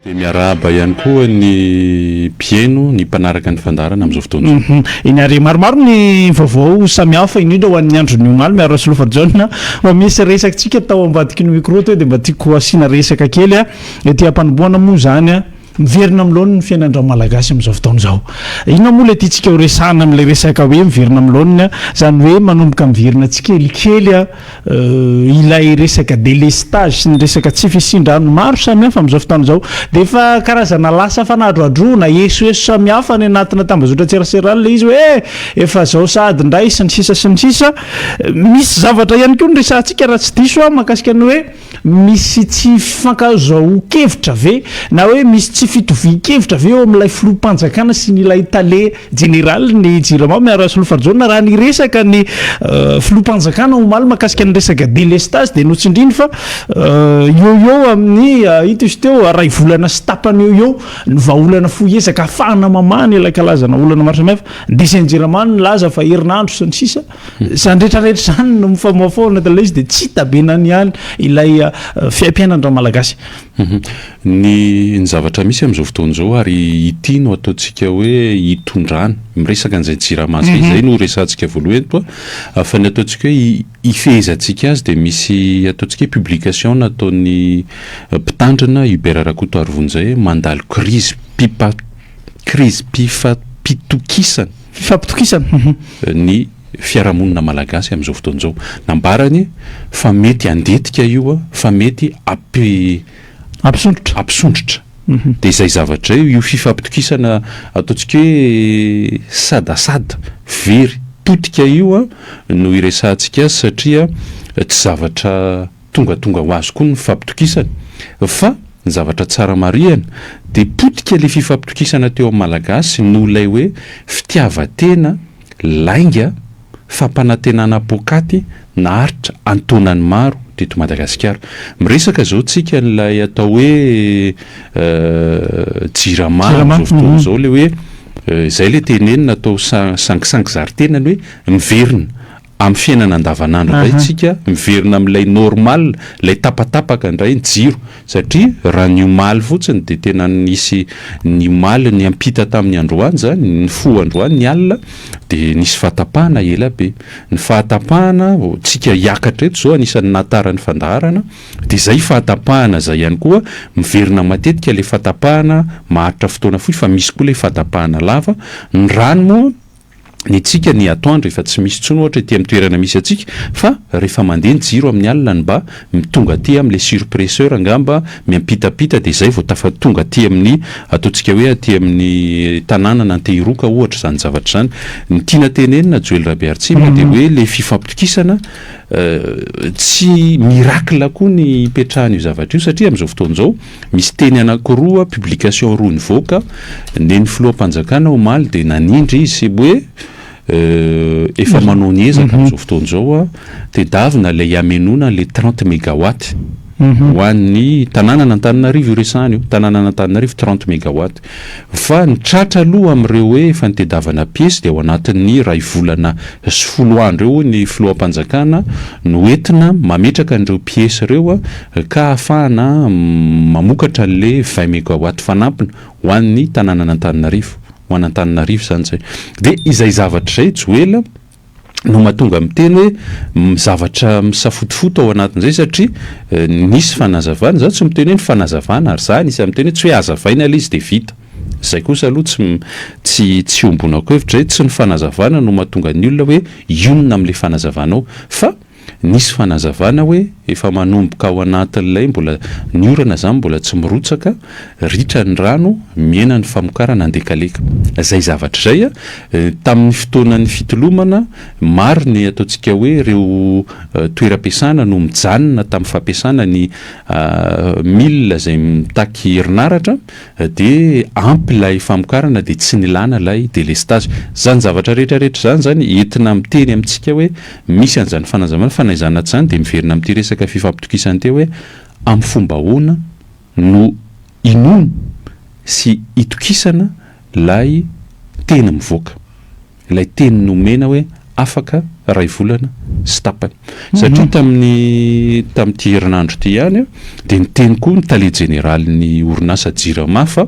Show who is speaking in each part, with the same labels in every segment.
Speaker 1: Dia miarahaba ihany koa ny mpihaino, ny mpanaraka ny fandaharana amin'izao fotoana izao.
Speaker 2: Eny ary, maromaro ny vaovao samihafa, indrindra ho an'ny andron'ny omaly. Miaro Rasolofa Jaona, fa misy resakintsika tao ambadiky ny micro teo dia mba tiako asiana resaka kely. Ety am-panombohana moa izany, miverina amin'ny laoniny ny fiainan-dRamalagasy amin'izao fotoana izao. Inona moa ilay tiantsika ho resahana amin'ilay resaka hoe miverina amin'ny laoniny? Izany hoe manomboka miverina tsikelikely Ilay resaka délestage sy ny resaka tsy fisian-drano maro samihafa amin'izao fotoana izao dia efa karazana lasa fanadrohadroana, esoeso samihafa any anatina tambazotran-tserasera any ilay izy hoe efa izao sahady indray sy ny sisa sy ny sisa. Misy zavatra ihany koa noresahantsika raha tsy diso aho mahakasika ny hoe misy tsy fifankazahoan-kevitra ve na hoe misy tsy fitovian-kevitra ve eo amin'ilay filoham-panjakana sy ny ilay tale Jeneralin'ny Jirama, Miaro Rasolofarjaona, raha niresaka ny filoham-panjakana omaly mahakasika ny resaka delestazy dia notsindriny fa eo ho eo amin'ny ito izy teo iray volana sy tapany eo ho eo ny vahaolana fohy ezaka ahafahana mamaha ny ilay kalazana olana maro samihafa. Ny DG-n'ny Jirama nilaza fa herinandro sy ny sisa. Izany rehetra rehetra izany no mifamoafaoa anatin'ilay izy dia tsy tabenany ihany ilay fiaimpiainan-dRamalagasy.
Speaker 1: Ny ny zavatra misy amin'izao fotoana izao ary ity no ataontsika hoe hitondrana, miresaka an'izay jirama izay, izay no resahantsika voalohany eto a, fa ny ataontsika hoe hifehezantsika azy dia misy ataontsika hoe publication nataon'ny mpitandrina Hubert Rakotoarivony izay hoe mandalo crise pipa crise pifampitokisana.
Speaker 2: Fifampitokisana.
Speaker 1: Ny fiarahamonina malagasy amin'izao fotoana izao. Nambarany fa mety handetika io fa mety hampi
Speaker 2: Hampisondrotra.
Speaker 1: Hampisondrotra. Dia izay zavatra izay, io fifampitokisana ataontsika hoe sadasada, very, potika io no iresahantsika azy satria tsy zavatra tongatonga ho azy koa ny fifampitokisana fa ny zavatra tsara marihana dia potika ilay fifampitokisana teo amin'ny Malagasy noho ilay hoe fitiavan-tena, lainga, fampanantenana poakaty naharitra an-taonany maro teto Madagasikara. Miresaka izao tsika an'ilay atao hoe Jirama amin'izao fotoana izao ilay hoe izay ilay tenenina atao sangisangy zary tenany hoe miverina Amin'ny fiainana andavanandro indray tsika miverina amin'ilay normal, ilay tapatapaka indray ny jiro satria raha ny omaly fotsiny dia tena nisy ny omaly niampita tamin'ny androany izany, nifoha androany ny alina dia nisy fahatapahana ela be. Ny fahatapahana, tsika hiakatra eto izao anisan'ny nahatara ny fandaharana dia izay fahatapahana izay ihany koa miverina matetika ilay fahatapahana maharitra fotoana fohy fa misy koa ilay fahatapahana lava. Ny rano moa ny antsika ny atoandro efa tsy misy intsony ohatra ety amin'ny toerana misy antsika fa rehefa mandeha ny jiro amin'ny alina ny mba tonga aty amin'ilay surpresseur angamba miampitapita dia izay vao tafa tonga aty amin'ny ataontsika hoe aty amin'ny tanànan'Antehiroka ohatra izany zavatra izany. Ny tiana tenenina Joely Rabearitsima dia hoe ilay fifampitokisana tsy miracle koa ny hipetrahan'io zavatra io satria amin'izao fotoana izao Misy teny anankiroa, publication roa nivoaka, nen'ny filoham-panjakana omaly dia nanindry izy hoe efa manao ny ezaka amin'izao fotoana izao, tedavina ilay hamenoana an'ilay 30 megawatt ho an'ny tanànan'Antananarivo io resahana io, tanànan'Antananarivo 30 megawatt. Fa ny tratra aloha amin'ireo hoe efa nitedavana piesy dia ao anatin'ny iray volana sy folo andro eo hoy ny filoham-panjakana no entina mametraka an'ireo piesy ireo ka ahafahana mamokatra an'ilay 20 megawatt fanampiny ho an'ny tanànan'Antananarivo, ho an'Antananarivo izany izay. Dia izay zavatra izay Joela no mahatonga miteny hoe zavatra misafotofoto ao anatin'izay satria nisy fanazavana, izaho tsy miteny hoe ny fanazavana ary izaho anisan'ny miteny hoe tsy hoe hazavaina ilay izy dia vita, izay kosa aloha tsy tsy tsy iombonako hevitra hoe tsy ny fanazavana no mahatonga ny olona hoe hionona amin'ilay fanazavana ao fa Nisy fanazavana hoe efa manomboka ao anatin'ilay mbola ny orana izany mbola tsy mirotsaka, ritra ny rano, mihena ny famokarana andekaleka. Izay zavatra izay tamin'ny fotoanan'ny fitolomana, maro ny ataontsika hoe ireo toeram-piasana no mijanona tamin'ny fampiasana ny milina izay mitaky herinaratra, dia ampy ilay famokarana dia tsy nilana ilay delestazy. Izany zavatra rehetra rehetra izany izany entina miteny amintsika hoe misy an'izany fanazavana fa na izany na tsy izany dia miverina amin'ity resaka fifampitokisana ity hoe amin'ny fomba ahoana no inoana sy itokisana ilay teny mivoaka, ilay teny nomena hoe. afaka iray volana sy tapany. Satria tamin'ny tamin'ity herinandro ity ihany dia niteny koa ny tale jeneralin'ny orinasa Jirama fa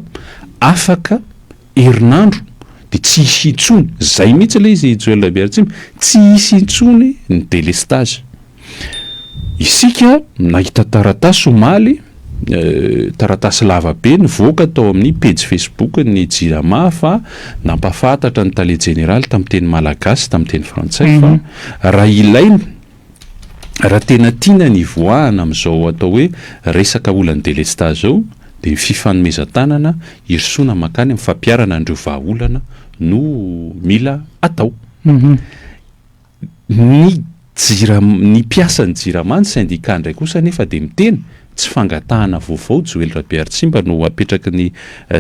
Speaker 1: afaka herinandro dia tsy hisy intsony, izay mihitsy ilay izy Joël Rabearitsimo, tsy hisy intsony ny délestage. Isika nahita taratasy omaly, taratasy lava be nivoaka tao amin'ny pejy Facebook ny Jirama fa nampahafantatra ny tale jeneraly tamin'ny teny malagasy tamin'ny teny frantsay fa raha ilaina, raha tena tiana ny hivoahana amin'izao atao hoe resaka olan'ny délestage izao dia ny fifanomezan-tanana hirosoana mankany amin'ny fampiharana an'ireo vahaolana no mila atao. Ny jira, ny mpiasan'ny Jirama, ny syndicat indray kosa anefa dia miteny, tsy fangatahana vaovao Joely Rabearitsimba no apetraky ny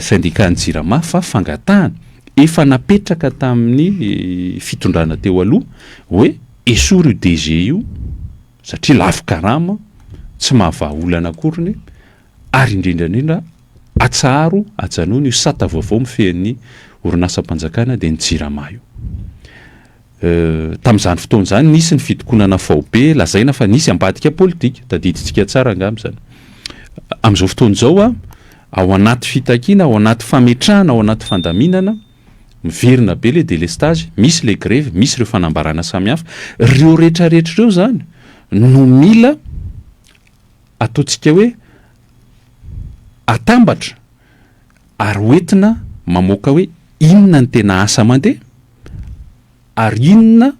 Speaker 1: syndicat ny Jirama fa fangatahana efa napetraka tamin'ny fitondrana teo aloha hoe esory io DG io satria lafo karama, tsy mahavaha olana akoriny ary indrindra indrindra atsaharo, ajanony io sata vaovao mifehy ny orinasam-panjakana dia ny Jirama io. Tamin'izany fotoana izany nisy ny fitokonana faobe lazaina fa nisy ambadika politika, tadidintsika tsara angamba izany. Amin'izao fotoana izao, ao anaty fitakiana, ao anaty fametrahana, ao anaty fandaminana, miverina be ilay délestage, misy ilay grevy, misy ireo fanambarana samihafa. Ireo rehetrarehetra ireo izany no mila ataontsika hoe atambatra ary hoentina mamoaka hoe inona ny tena asa mandeha ary inona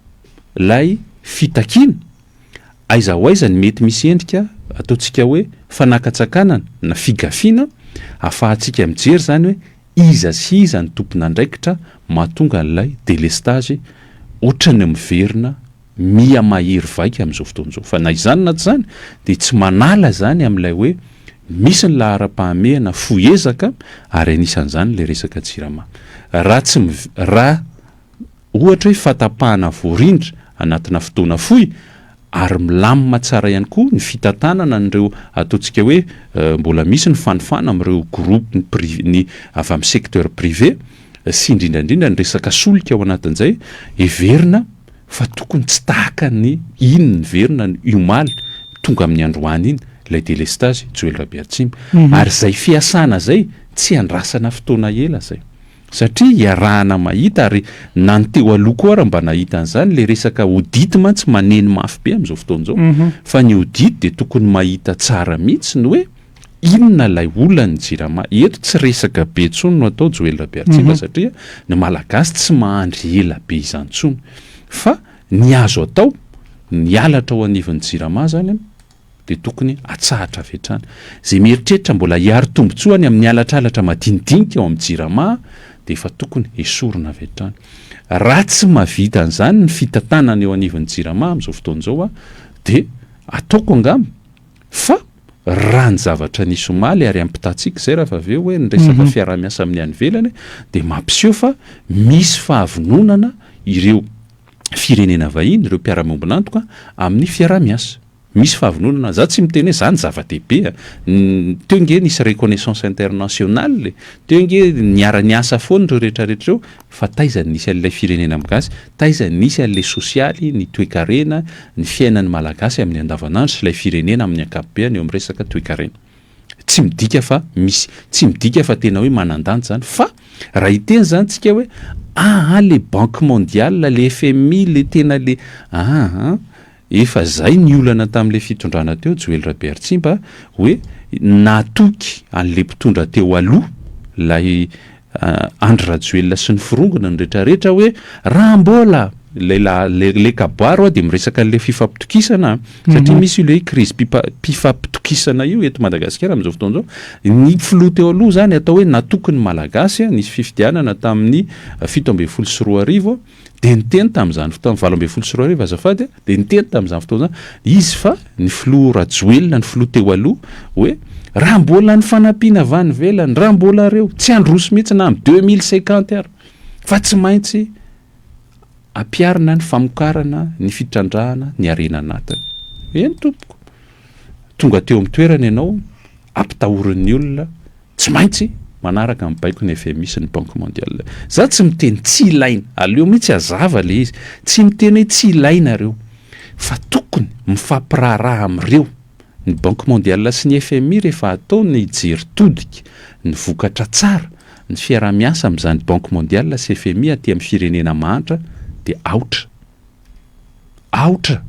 Speaker 1: ilay fitakiana, aiza ho aiza ny mety misy endrika ataontsika hoe fanakatsakanana na figafiana ahafahantsika mijery izany hoe iza sy iza ny tompon'andraikitra mahatonga an'ilay delestazy ohatran'ny miverina miha mahery vaika amin'izao fotoana izao. Fa na izany na tsy izany dia tsy manala izany amin'ilay hoe misy ny laharam-pahamehana fohy ezaka ary anisan'izany ilay resaka Jirama. Raha tsy raha ohatra hoe fahatapahana voarindra anatina fotoana fohy ary milamina tsara ihany koa ny fitantanana an'ireo ataontsika hoe mbola misy ny fanofana amin'ireo groupe privé ny avy amin'ny secteur privé sy indrindra indrindra ny resaka solika ao anatin'izay, heverina fa tokony tsy tahaka ny iny niverina ny omaly tonga amin'ny androany iny ilay délestage Joely Rabeatsimba. Ary izay fiasana izay tsy andrasana fotoana ela izay satria iarahana mahita ary na ny teo aloha koa ara mba nahita an'izany, ilay resaka audit mantsy maneno mafy be amin'izao fotoana izao fa ny audit dia tokony mahita tsara mihitsy ny hoe Inona ilay olan'ny jirama? Eto tsy resaka be intsony no atao Joely Rabearintsimba satria ny Malagasy tsy mahandry ela be izany intsony. Fa ny azo atao, ny halatra ao anivon'ny jirama izany dia tokony atsahatra avy hatrany. Izay mieritreritra mbola hiaro tombontsoany amin'ny halatralatra madinidinika ao amin'ny jirama dia efa tokony esorina avy hatrany. Raha tsy mahavita an'izany ny fitantanana eo anivon'ny jirama amin'izao fotoana izao dia ataoko angamba Fa raha ny zavatra nisy omaly ary ampitantsika izay raha avy eo hoe ny resaka fiaraha-miasa amin'ny any ivelany dia mampiseho fa misy fahavononana ireo firenena vahiny, ireo mpiara-miombon'antoka amin'ny fiaraha-miasa. Misy fahavononana, za tsy miteny hoe zany zava-dehibe a, teo nge nisy reconnaissance internationale e, teo nge niara-niasa foana ireo rehetrarehetra ireo fa taiza no nisy an'ilay firenena am-gasy, taiza no nisy an'ilay sosialy, ny toekarena, ny fiainan'ny Malagasy amin'ny andavanandro sy ilay firenena amin'ny ankapobeany eo amin'ny resaka toekarena. Tsy midika fa misy, tsy midika fa tena hoe manan-danja izany fa raha hiteny izany tsika hoe aa le banque mondiale, le FMI, le tena le aa Efa zay ny olana tamin'ilay fitondrana teo Joely Rabearitsimba hoe natoky an'ilay mpitondra teo aloha ilay Andry Rajoelina sy ny forongony ny retraretra hoe raha mbola ilay la le kabary hoa dia miresaka an'ilay fifampitokisana satria misy io le hoe crise pifampitokisana io eto Madagasikara amin'izao fotoana izao. Ny filoha teo aloha zany atao hoe natoky ny Malagasy, nisy fifidianana tamin'ny 2017 Dia niteny tamin'izany fotoana, 2018 azafady a, dia niteny tamin'izany fotoana izany izy fa ny filoha Rajoelina, ny filoha teo aloha, hoe raha mbola ny fanampiana avy any ivelany, raha mbola ireo, tsy handroso mihitsy na amin'ny 2050 ary, fa tsy maintsy ampiharina ny famokarana, ny fitrandrahana, ny harena anatiny. Eny tompoko, tonga teo amin'ny toerana ianao, ampitahorin'ny olona, tsy maintsy. Manaraka ny baiko ny FMI sy ny Banque Mondiale. Za tsy miteny tsy ilaina, aleo mihitsy hazava le izy, tsy miteny hoe tsy ilaina ireo, fa tokony mifampiraharaha amin'ireo ny Banque Mondiale sy ny FMI rehefa atao ny jery todika, ny vokatra tsara, ny fiaraha-miasa amin'izany Banque Mondiale sy FMI aty amin'ny firenena mahantra dia aotra. Aotra!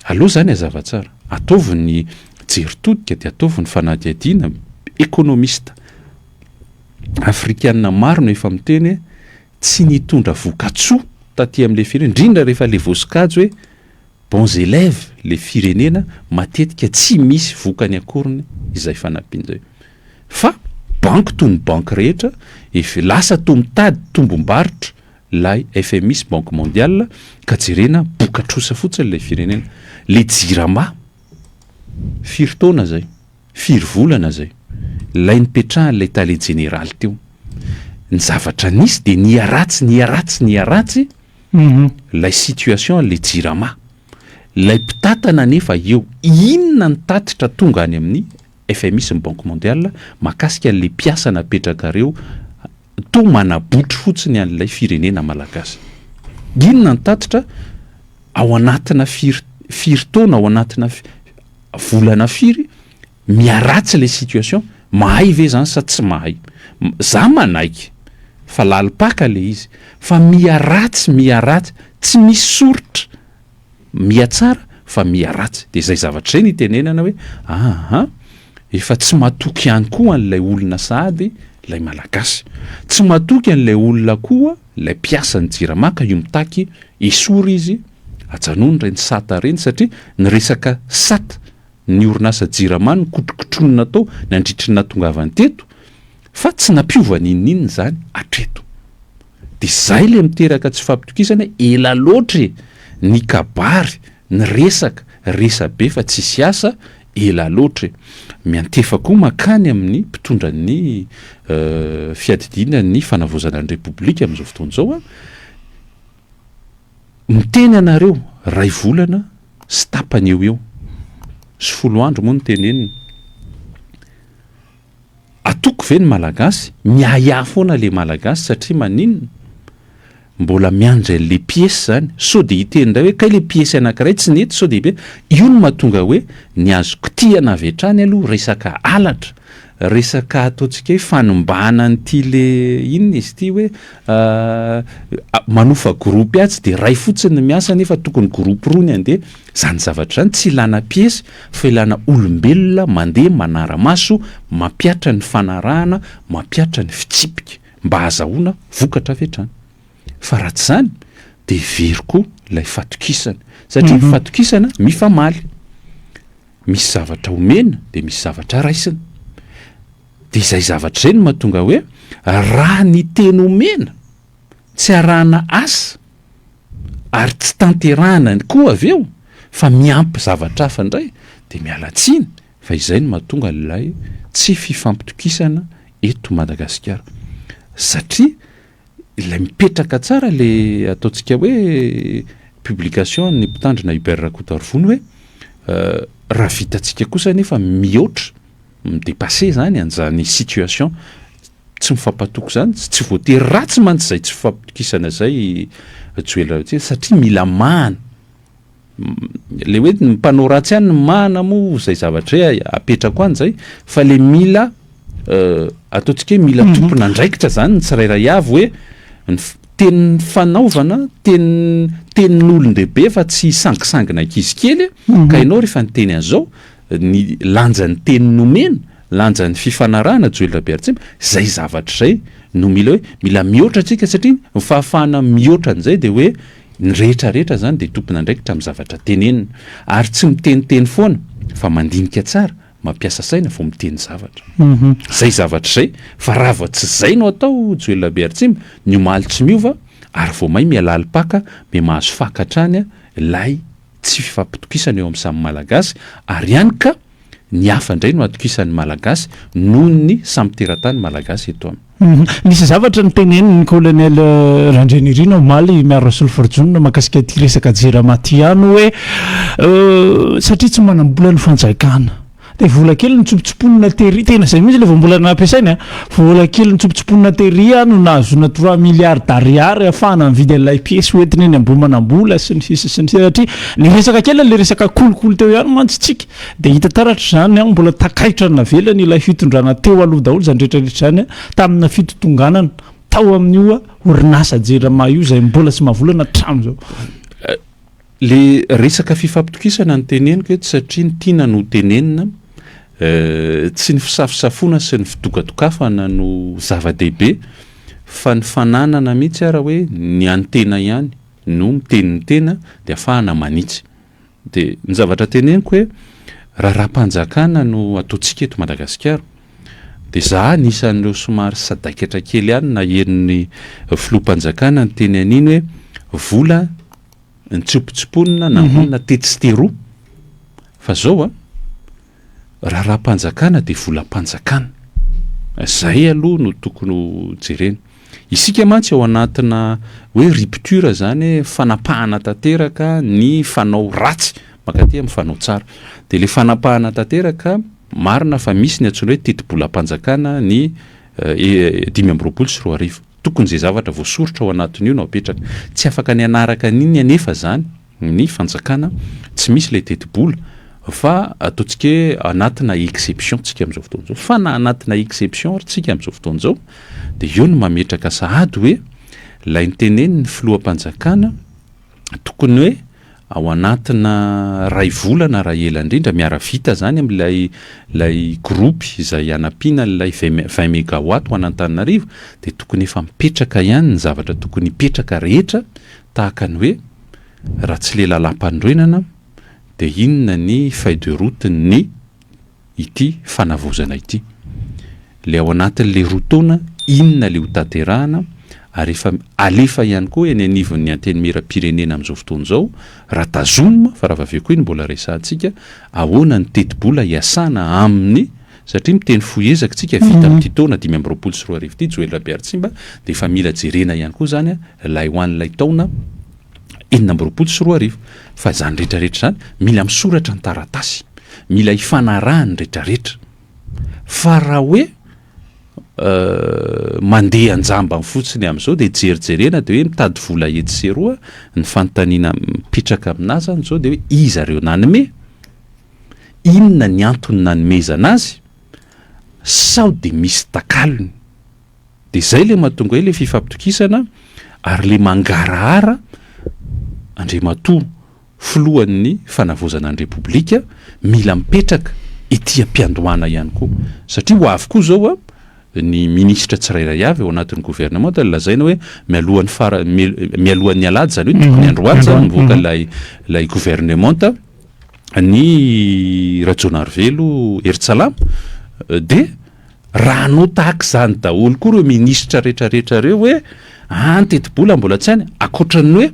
Speaker 1: Aleo izany hazava tsara. Ataovy ny jery todika dia ataovy ny fanadihadiana, économiste afrikana maro no efa miteny hoe tsy nitondra vokatsoa taty amin'ilay firenena, indrindra rehefa ilay voasokajy hoe bons élèves ilay firenena, matetika tsy misy vokany akoriny izay fanampiana izay. Fa banky toy ny banky rehetra, efa lasa toa mitady tombom-barotra ilay FMI sy Banque Mondiale ka jerena boka trosa fotsiny ilay firenena. Ilay Jirama, firy taona izay, firy volana izay, ilay nipetrahan'ilay tale jeneraly teo. Ny zavatra nisy dia niharatsy, niharatsy, niharatsy ilay situation an'ilay Jirama. Ilay mpitantana anefa eo, inona ny tatitra tonga any amin'ny FMI sy ny Banque Mondiale mahakasika an'ilay mpiasa napetrakareo Toa manabotry fotsiny an'ilay firenena malagasy. Inona ny tatitra ao anatina firy firy taona, ao anatina volana firy, miharatsy ilay situation, mahay ve zany sa tsy mahay? Za manaiky fa lalim-paka ilay izy, fa miharatsy miharatsy, tsy misy soritra miha tsara fa miha ratsy, dia izay zavatra izay no itenenana hoe aa efa tsy matoky ihany koa an'ilay olona sahady ilay Malagasy, tsy matoky an'ilay olona koa ilay mpiasan'ny jirama ka io mitaky esory izy, ajanony ireny sata ireny satria ny resaka sata ny orinasa jirama no kotrokotronina tao nandritry ny nahatongavany teto fa tsy nampiova n'inon'inona izany hatreto. Dia izay ilay miteraka tsy fampitokisana hoe ela loatra e! Ny kabary, ny resaka, resa-be fa tsisy asa, ela loatra e! Miantefa koa mankany amin'ny mpitondra ny fiadidiana ny fanavaozana ny Repoblika amin'izao fotoana izao aho, miteny anareo iray volana sy tapany eo ho eo, sy folo andro moa no tenenina. Atoko ve ny Malagasy? Miahiahy foana le Malagasy satria maninona? Mbola miandry an'le piesy zany, sao de hiteny indray hoe kay le piesy anakiray tsy nety sao de io no mahatonga hoe ny azo kitihana avy hatrany aloha resaka halatra, resaka ataontsika hoe fanimbana an'ity le inona izy ity hoe manofa groupe atsy de ray fotsiny ny miasa nefa tokony groupe roa ny andeha, zany zavatra zany tsy ilana piesy fa ilana olombelona mandeha manara-maso, mampihatra ny fanarahana, mampihatra ny fitsipika mba hahazahoana vokatra avy hatrany. Fa raha tsy izany dia very koa ilay fatokisana satria ny fatokisana mifamaly, misy zavatra omena dia misy zavatra raisina. Dia izay zavatra izay no mahatonga hoe raha ny teny omena tsy arahana asa ary tsy tanterahana koa avy eo fa miampy zavatra hafa indray dia miala tsiny fa izay no mahatonga ilay tsy fifampitokisana eto Madagasikara satria ilay mipetraka tsara le ataontsika hoe publication ny mpitandrina Hubert Rakotoarivony hoe raha vitantsika kosa anefa mihoatra mi-depasser zany an'izany situation tsy mifampatoky zany, tsy voatery ratsy mantsy zay tsy fifampitokisana zay Joel Rajoelina satria mila mahana, le hoe ny mpanao ratsy ihany ny mahana moa zay zavatra zay apetrako any zay fa le mila ataontsika hoe mila tompon'andraikitra zany ny tsirairay avy hoe ny teny fanaovana, teny tenin'olon-dehibe fa tsy sangisangina ankizy kely ka ianao rehefa niteny an'izao ny lanjan'ny teny nomena, lanjan'ny fifanarahana Joel Rabearitsimba, izay zavatra izay no mila hoe mila mihoatra antsika satria ny fahafahana mihoatra an'izay dia hoe ny rehetra rehetra izany dia tompon'andraikitra amin'ny zavatra tenenina ary tsy miteniteny foana fa mandinika tsara, mampiasa saina vao miteny zavatra. Izay zavatra izay fa raha vao tsy izay no atao Joel Rabearitsimba, ny omaly tsy miova ary vao may miha-lalim-paka, miha-mahazo faka hatrany ilay tsy fifampitokisana eo amin'ny samy Malagasy ary ihany ka ny hafa indray no atokisan'ny Malagasy noho ny samy teratany Malagasy eto aminy.
Speaker 2: Nisy zavatra notenenin'ny Colonel Randrianirina omaly Miaro Rasoloforijona mahakasika ity resaka Jirama ity ihany hoe satria tsy manam-bola ny fanjakana. Dia vola kely nitsopotsoponina tery, tena izay mihitsy ilay voambolana nampiasainy a, vola kely nitsopotsoponina tery no nahazoana trois milliards d'ariary ahafahana mividy an'ilay piesy hoentina eny Ambohimanambola sy ny sisa sy ny sisa satria niresaka kely an'ilay resaka kolikoly teo ihany mantsy tsika dia hita taratra izany an, mbola takaitra navelany ilay fitondrana teo aloha daholo izany rehetra rehetra izany tamina fitotonganana tao amin'io orinasa Jirama io izay mbola tsy mahavolana hatramin'izao.
Speaker 1: Le resaka fifampitokisana no teneniko eto satria ny tiana no tenenina, tsy ny fisafosafoana sy ny fidokadokafana no zava-dehibe fa ny fananana mihitsy ara hoe ny an'ny tena ihany no miteny ny tena de afahana manitsy. De ny zavatra teneniko hoe raharaham-panjakana no ataontsika eto Madagasikara de za anisan'ireo somary sadaikatra kely ihany naheno ny filoham-panjakana niteny an'iny hoe vola nitsimpontsiponina nangonina tetsy sy teroa fa zao a raharaham-panjakana dia volam-panjakana zay aloha no tokony ho jerena isika mantsy ao anatina hoe rupture zany hoe fanapahana tanteraka ny fanao ratsy mankaty amin'ny fanao tsara de le fanapahana tanteraka marina fa misy ny antsoina hoe tetibolam-panjakana ny 2025. Tokony izay zavatra voasoritra ao anatin'io no apetraka. Tsy afaka ny hanaraka an'iny anefa izany ny fanjakana, tsy misy ilay tetibola fa ataontsika hoe anatina exception tsika amin'izao fotoana izao. Fa na anatina exception ary tsika amin'izao fotoana izao dia eo no mametraka sahady hoe ilay notenenin'ny filoham-panjakana tokony hoe ao anatina ray volana raha ela indrindra miara-vita zany amin'ilay ilay groupe izay hanampiana an'ilay 20 mégawatt ho an'Antananarivo dia tokony efa mipetraka ihany ny zavatra tokony hipetraka rehetra tahaka ny hoe raha tsy le lalam-panorenana dia inona ny feuille de route ny ity fanavaozana ity. Le ao anatin'le 2 taona inona le ho tanterahana ary efa alefa ihany koa eny anivon'ny antenimieram-pirenena amin'izao fotoana izao raha tazomina fa raha avy eo koa iny mbola resahantsika ahoana ny tetibola hiasana amin'ny satria miteny fohy ezaka tsika vita amin'ity taona 2025 ity Joely Rabearitsimba dia efa mila jerena ihany koa izany ilay ho an'ilay taona 2026 fa izany rehetra rehetra izany mila misoratra ny taratasy mila ifanarahany rehetra rehetra fa raha hoe mandeha an-jambany fotsiny amin'izao dia jerijerena dia hoe mitady vola etsy sy eroa, ny fanontaniana mipetraka aminà zany izao dia hoe iza ireo nanome? Inona ny antony nanomezana azy? Sao dia misy takalony? Dia izay ilay mahatonga hoe ilay fifampitokisana ary ilay mangarahara Andriamatoa filohan'ny fanavaozana ny Repoblika mila mipetraka ety am-piandohana ihany koa satria ho avy koa izao ny minisitra tsirairay avy ao anatin'ny governemanta lazaina hoe mialohan'ny fara mialohan'ny alahady izany hoe tokony androany izany mivoaka ilay ilay governemanta ny Rajaonarivelo Herintsalama dia raha hanao tahaka izany daholo koa ireo minisitra rehetrarehetra ireo hoe ah ny tetibola mbola tsy any ankoatran'ny hoe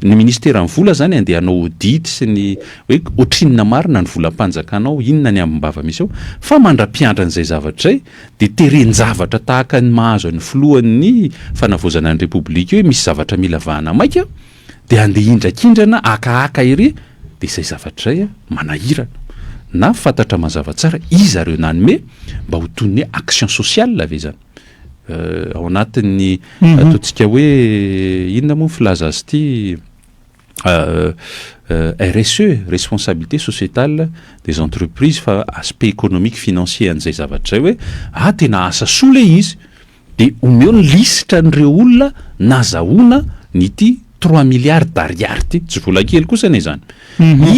Speaker 1: Ny ministeran'ny vola zany andeha hanao audit sy ny hoe ohatrinona marina ny volam-panjakana ao, inona ny ambim-bava misy ao, fa mandra-piandra an'izay zavatra izay dia teren-javatra tahaka ny mahazo an'ny filohan'ny fanavaozana ny repoblika io hoe misy zavatra mila vahana maika dia andeha hindrakindrana haka haka ery dia izay zavatra izay manahirana na fantatra mazava tsara iza ireo nanome mba ho toy ny hoe action sociale ve izany? Ao anatin'ny ataontsika hoe inona moa ny filaza azy ity RSE, responsabilité sociétale des entreprises fa aspect économique financier an'izay zavatra izay hoe ah tena asa soa ilay izy dia omeo ny lisitra an'ireo olona nazahoana ny ity 3 milliards d'ariary ity, tsy vola kely kosa anie izany.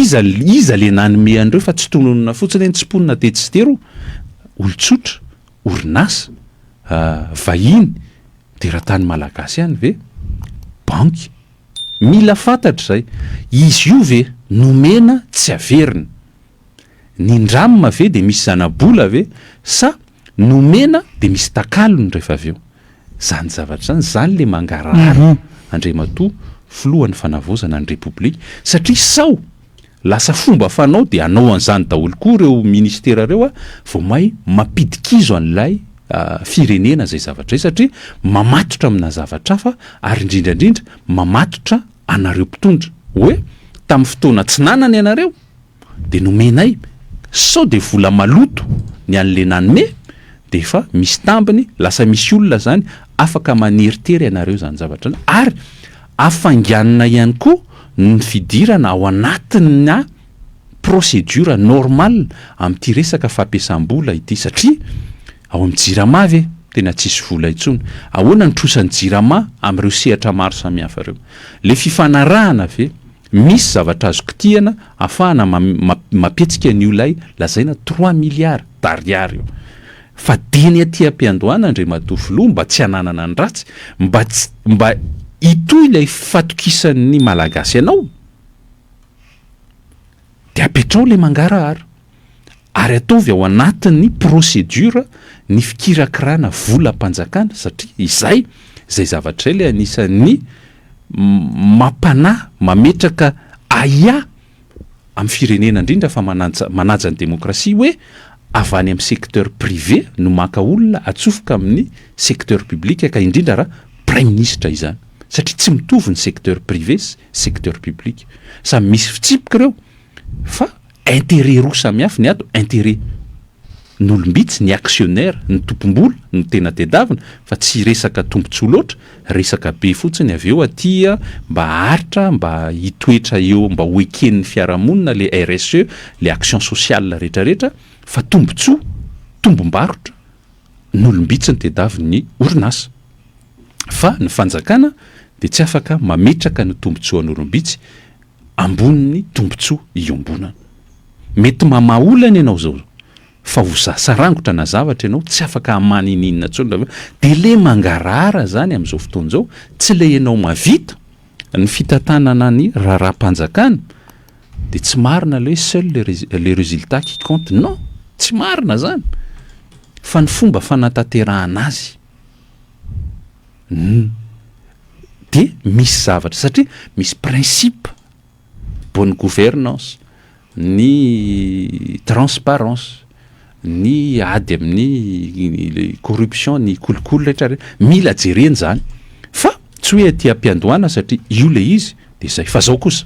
Speaker 1: Iza iza le nanome an'ireo fa tsy tononina fotsiny hoe nitsimponina tetsy sy teroa, olon-tsotra orinasa vahiny teratany malagasy ihany ve? Banky. Mila fantatra izay. Izy io ve nomena tsy averina? Nindramina ve dia misy zanabola ve sa nomena dia misy takalony rehefa avy eo? Izany zavatra izany, izany ilay mangarahara Andriamatoa Filohan'ny Fanavaozana ny Repoblika satria sao Lasa fomba fanao dia hanao an'izany daholo koa ireo ministera ireo a, vao may mampidi-kizo an'ilay firenena izay zavatra izay satria mamatotra amina zavatra hafa ary indrindra indrindra mamatotra anareo mpitondra hoe tamin'ny fotoana tsy nanana ianareo dia nomenay. Sao dia vola maloto ny an'le nanome dia efa misy tambiny, lasa misy olona zany afaka maneritery anareo zany zavatra zany ary afainganina ihany koa ny fidirana ao anatina procédure normale amin'ity resaka fampiasam-bola ity satria ao amin'ny jirama ve tena tsisy vola intsony? Ahoana ny trosan'ny jirama amin'ireo sehatra maro samihafa ireo? Le fifanarahana ve misy zavatra azo kitihana afahana mampihetsika an'io ilay lazaina 3 milliards d'ariary io? Fa dieny aty am-piandohana, Andriamatoa Filoha, mba tsy hananana ny ratsy, mba tsy mba hitohy ilay fatokisan'ny Malagasy anao, de apetrao le mangarahara ary ataovy ao anatin'ny procédure ny fikirakirana volam-panjakana, satria izay zavatra izay le anisan'ny mampanahy, mametraka aia amin'ny firenena, indrindra fa manaja ny demokrasia, hoe avy any amin'ny secteur privé no maka olona atsofoka amin'ny secteur public, ka indrindra raha praiminisitra izany, satria tsy mitovy ny secteur privé sy secteur public. Samy misy fitsipika ireo, fa intérêt roa samihafa ny ato: intérêt n'olom-bitsy, ny actionnaire, ny tompom-bola no tena tedavina, fa tsy resaka tombontsoa loatra, resaka be fotsiny avy eo atya mba haharitra, mba hitoetra eo, mba ho eken'ny fiarahamonina le RSE, le action sociale rehetrarehetra, fa tombontsoa, tombom-barotra n'olom-bitsy ny tedavin'ny orinasa. Fa ny fanjakana de tsy afaka mametraka ny tombontsoan'olom-bitsy ambonin'ny tombontsoa iombonana. Mety mamaha olana ianao zao, fa ho sarangotra na zavatra ianao, tsy afaka hamany ininona intsony raha de le mangarahara zany amin'izao fotoana izao. Tsy le ianao mavita ny fitantanana ny raharaham-panjakana de tsy marina le hoe seul le résultat qui compte. Non, tsy marina zany, fa ny fomba fanatanterahana azy de misy zavatra, satria misy principe bonne gouvernance, ny transparence, ny ady amin'ny le corruption, ny kolikoly rehetra rehetra mila jereny zany, fa tsy hoe aty am-piandohana satria io le izy de zay. Fa zao kosa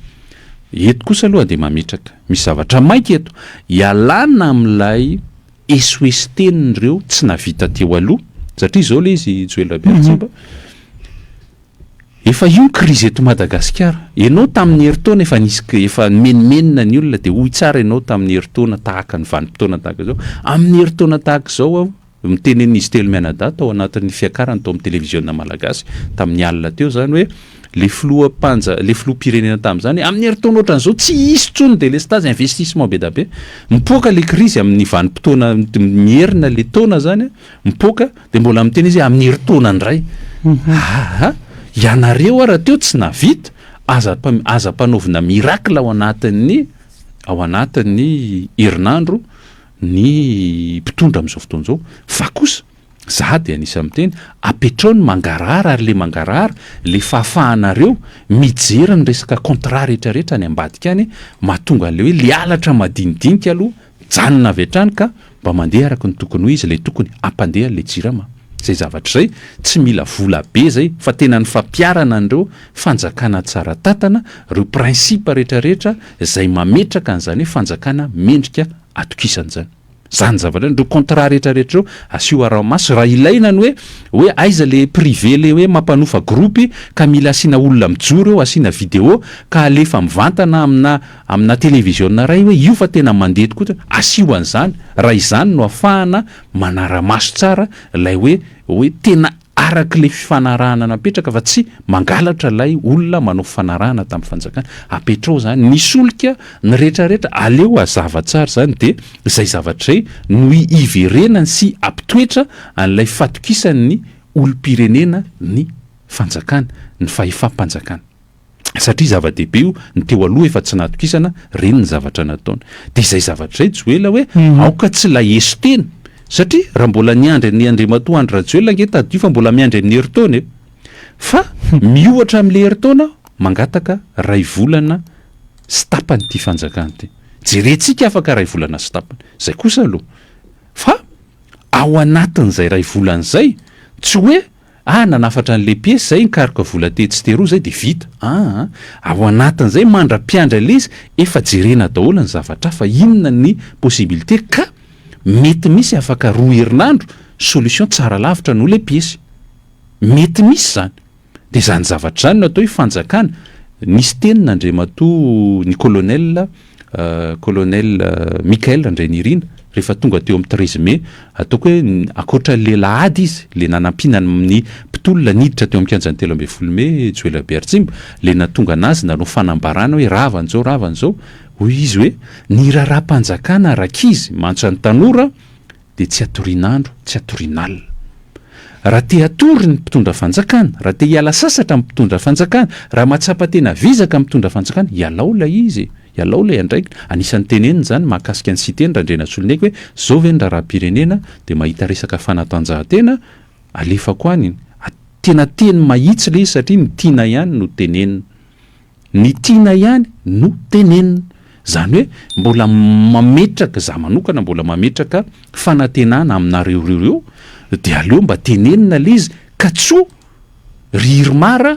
Speaker 1: eto kosa aloha de mametraka misy zavatra maika eto ialana amin'ilay esoeso tenin'ireo tsy navita teo aloha, satria zao le izy, Joel Rabearintsimba, efa io ny krizy eto Madagasikara. Ianao tamin'ny herintaona efa nisy, efa nimenomenona ny olona, de hoy tsara ianao tamin'ny herintaona tahaka ny vanim-potoana tahaka izao, amin'ny herintaona tahaka izao aho mitenen'izy telo mianadahy tao anatin'ny fiakarany tao amin'ny televiziona malagasy tamin'ny alina teo zany, hoe le filoha panja, le filoham-pirenena tamin'izany, amin'ny herintaona ohatran'izao tsy hisy intsony délestage, investissement be da be. Mipoaka le krizy amin'ny vanim-potoana mierina le taona zany mipoaka, de mbola miteny izy hoe amin'ny herintaona indray. Aa, ianareo ara teo tsy navita, aza ampanaovina miracle ao anatin'ny herinandro ny mpitondra amin'izao fotoana izao. Fa kosa za de anisan'ny miteny apetrao ny mangarahara, ary le mangarahara, le fahafahanareo mijery ny resaka contrat rehetrarehetra any ambadika any, mahatonga an'le hoe le halatra madinidinika aloha janona avy hatrany, ka mba mandeha araka ny tokony ho izy le tokony ampandeha le Jirama. Zay zavatra zay tsy mila vola be zay, fa tena ny fampiarana an'ireo fanjakana tsara tantana, reo principe rehetrarehetra zay mametraka an'izany hoe fanjakana mendrika atokisana zany zavatra reo contrat rehetrarehetra reo asio araha-maso. Raha ilaina ny hoe aiza le privé, le hoe mampanofa groupe, ka mila asiana olona mijoro eo, asiana vidéo ka alefa mivantana amina télévision ray hoe io fa tena mandeha tokoa, asio an'izany raha izany no ahafahana manara-maso tsara lay hoe tena arak'le fifanarahana napetraka, fa tsy mangalatra lay olona manao fifanarahana tamin'ny fanjakana. Apetrao zany ny solika, ny rehetrarehetra, aleo azava tsara zany. De zay zavatra zay no iverenany sy ampitoetra an'ilay fatokisan'ny olom-pirenena ny fanjakana, ny fahefam-panjakana, satria zava-dehibe io. Ny teo aloha efa tsy natokisana reny ny zavatra nataony, de zay zavatra zay, Joela, hoe aoka tsy lay eso teny, satria raha mbola niandry ny Andriamatoa Andry Rajoelina ange, tadidio fa mbola miandry amin'ny herintaona e, fa miohatra amin'le herintaona, mangataka 1 volana sy tapany ty fanjakana ty. Jerentsika afaka 1 volana sy tapany zay kosa aloha, fa ao anatin'izay 1 volana zay tsy hoe Ah nanafatra an'le piesy zay nikaroka vola tetsy teroa zay de vita. Aa ao anatin'izay mandra-piandry an'le izy efa jerena daholo ny zavatra hafa inona ny possibilité ka mety misy afaka roa herinandro solution tsara lavitra noho le piesy. Mety misy zany. De zany zavatra zany no atao hoe fanjakana. Nisy teniny Andriamatoa ny colonel colonel Michael Randrianirina rehefa tonga teo amin'ny 13 mai, ataoko hoe ankoatra le lahady izy, le nanampiana ny mpitolona niditra teo amin'ny kianjan'ny 13 mai Joel Rabearitsimba, le nahatonga anazy nanao fanambarana hoe rava an'izao rava an'izao, hoy izy hoe ny raharaham-panjakana rankizy mantsy ny tanora dia tsy atorian'andro, tsy atorian'alina. Raha te hatory ny mpitondra fanjakana, raha te hiala sasatra ny mpitondra fanjakana, raha mahatsapa tena vizaka ny mpitondra fanjakana, ialao ilay izy e! Ialao ilay andraikitra. Anisan'ny teneniny izany mahakasika ny Siteny Randrianasoloniaiko hoe zao ve ny raharaham-pirenena dia mahita resaka fanatanjahantena, alefako any iny. Tena teny mahitsy ilay izy satria ny tiana ihany no tenenina. Ny tiana ihany no tenenina. Izany hoe mbola mametraka, za manokana mbola mametraka fanantenana aminareo ireo ireo, dia aleo mba tenenina ilay izy ka tso ry IRMAR a,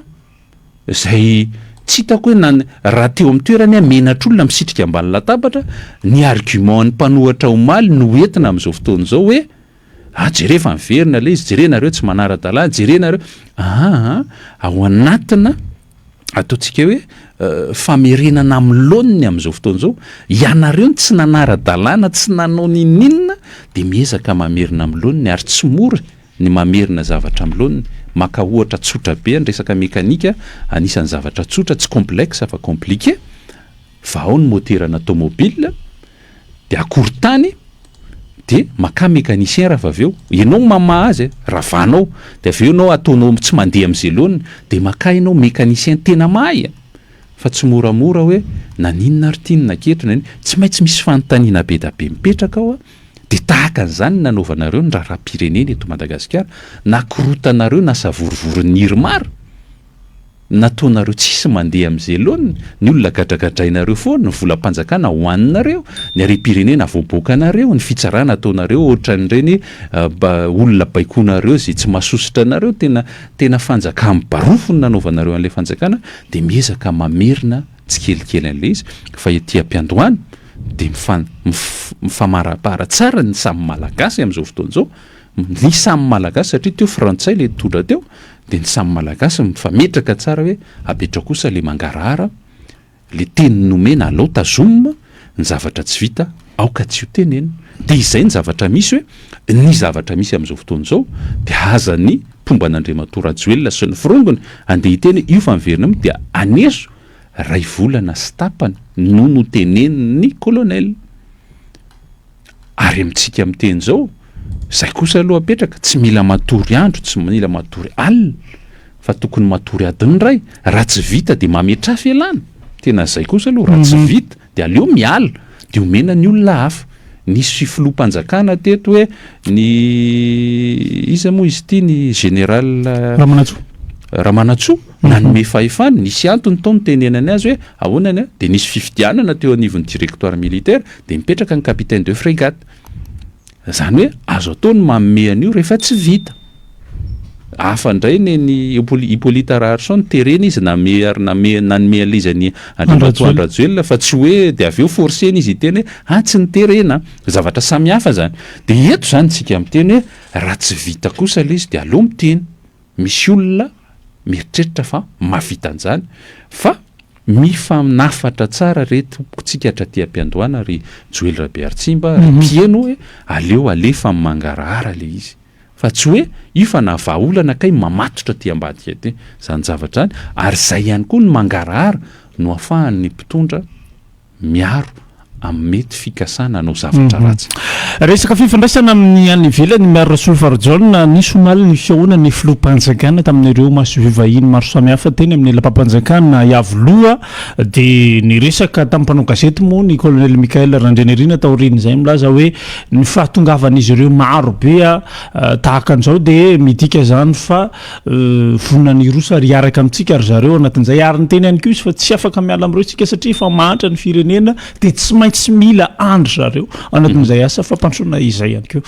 Speaker 1: izay tsy hitako hoe na raha teo amin'ny toerany aho menatr'olona misitrika ambany latabatra, ny argument an'ny mpanohatra omaly no entina amin'izao fotoana izao hoe ah jereo fa miverina ilay izy, jereo nareo tsy manara-dalàna, jereo nareo, aa ao anatina ataontsika hoe famerenana amin'ny laoniny amin'izao fotoana izao, ianareo no tsy nanara-dalàna, tsy nanao n'inon'inona, dia miezaka mamerina amin'ny laoniny ary tsy mora ny mamerina zavatra amin'ny laoniny. Maka ohatra tsotra be ny resaka mekanika, anisan'ny zavatra tsotra, tsy complexe fa compliqué, vahao ny moterana tomobile, de akorontany de makà mécanicien raha avy eo, ianao no mamaha azy e, ravanao de avy eo ianao ataonao tsy mandeha am'zay laoniny de makà ianao mécanicien tena mahay e, fa tsy moramora hoe naninona ary ty no naketo naninona, tsy maintsy misy fanontaniana be da be mipetraka ao a, de tahaka an'izany ny nanaovanareo ny raharaham-pirenena eto Madagasikara, nakorotanareo nasavorovoron'ny IRMAR. Nataonareo tsisy mandeha amze laoniny, ny olona gadragadrainareo foana, ny volam-panjakana hoaninareo, ny harem-pirenena avoaboakanareo, ny fitsarana ataonareo ohatran'ireny olona baikoinareo ze tsy mahasosotra anareo, tena tena fanjakam barofo ny nanaovanareo an'ilay fanjakana, de miezaka mamerina tsikelikely an'ilay izy, fa ety am-piandohana de mifa mifamarapara tsara ny samy malagasy am'zao fotoana zao, Ny samy malagasy satria teo frantsay le nitondra teo de ny samy malagasy mifametraka tsara hoe apetrao kosa le mangarahara le teny nomena alao tazomina ny zavatra tsy vita aoka tsy ho tenenina de izay ny zavatra misy hoe ny zavatra misy amin'izao fotoana izao de aza ny mpomba an'Andriamatoa Rajoelina sy ny forongony andeha hiteny hoe io fa miverina aminy dia aneso ray volana sy tapany no notenenin'ny colonel. Ary amintsika miteny izao, izay kosa aloha apetraka, tsy mila matory andro, tsy mila matory alina, fa tokony matory adiny iray, raha tsy vita dia mametraha fialana, tena izay kosa aloha, raha tsy vita dia aleo miala, dia omena ny olona hafa. Nisy filoham-panjakana teto hoe ny iza moa izy ity, ny général
Speaker 2: Ramanantsoa.
Speaker 1: Ramanantsoa, nanome fahefana, nisy antony tao nitenenany azy hoe ahoana ny, dia nisy fifidianana teo anivon'ny directoire militaire, Dia mipetraka ny capitaine de frégate. Izany hoe azo atao ny manome an'io rehefa tsy vita. Hafa indray ny an'i Hippolyte Raharison, terena izy name ary name nanome an'ilay izy an'i Andriamatoa Andry Rajoelina fa tsy hoe dia avy eo forcer-na izy hiteny hoe ah tsy niterena. Zavatra samy hafa izany. Dia eto izany isika miteny hoe raha tsy vita kosa ilay izy dia aleo miteny. Misy olona mieritreritra fa mahavita an'izany fa mifanafatra tsara re tompokotsika hatraty am-piandohana ry Joely Rabearitsimba, ry mpieno hoe aleo alefa amin'ny mangarahara le izy fa tsy hoe io fa na vahaolana kay mamatotra aty ambadika aty zany zavatra zany ary zay ihany koa ny mangarahara no afahan'ny mpitondra miaro amin'ny mety fikasana hanao zavatra ratsy.
Speaker 2: Resaka fifandraisana amin'ny any ivelany, Miaro Rasolofarojaona, nisy omaly ny fihaonan'ny filoham-panjakana tamin'ireo masoivoho vahiny maro samihafa teny amin'ny lapam-panjakana Iavoloha dia niresaka tamin'ny mpanao gazety moa ny colonel Michael Randrianirina taorian'izay milaza hoe ny fahatongavan'izy ireo maro be tahaka an'izao dia midika izany fa Vonona ny hiroso ary hiaraka amintsika ry zareo anatin'izay ary niteny ihany koa izy fa tsy afaka miala amin'ireo isika satria efa mahantra ny firenena dia tsy maintsy mila an-dry zareo anatin'izay asa fampandrosoana izay ihany koa.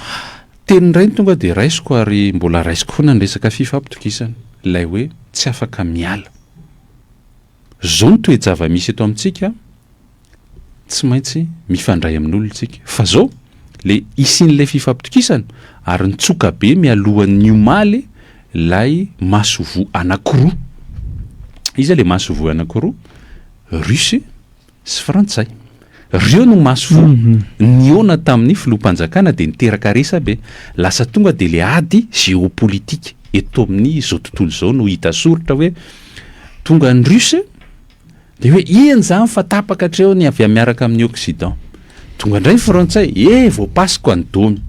Speaker 1: Teny indray no tonga dia raisiko ary mbola raisiko foana ny resaka fifampitokisana, ilay hoe tsy afaka miala. Zao ny toe-java-misy eto amintsika, tsy maintsy mifandray amin'olona isika. Fa zao, le hisian'ilay fifampitokisana ary nitsoka be mialohan'ny omaly ilay masoivoho anankiroa. Iza le masoivoho anankiroa? Russe sy Frantsay. Reo no masoivoho nihaona tamin'ny filoham-panjakana dia niteraka resa-be. Lasa tonga dia le ady géopolitique eto amin'ny izao tontolo izao no hita soritra hoe tonga ny Russe dia hoe iny izany fa tapaka hatreo ny avy miaraka amin'ny Occident. Tonga indray ny Frantsay, eh voapasiko any domy.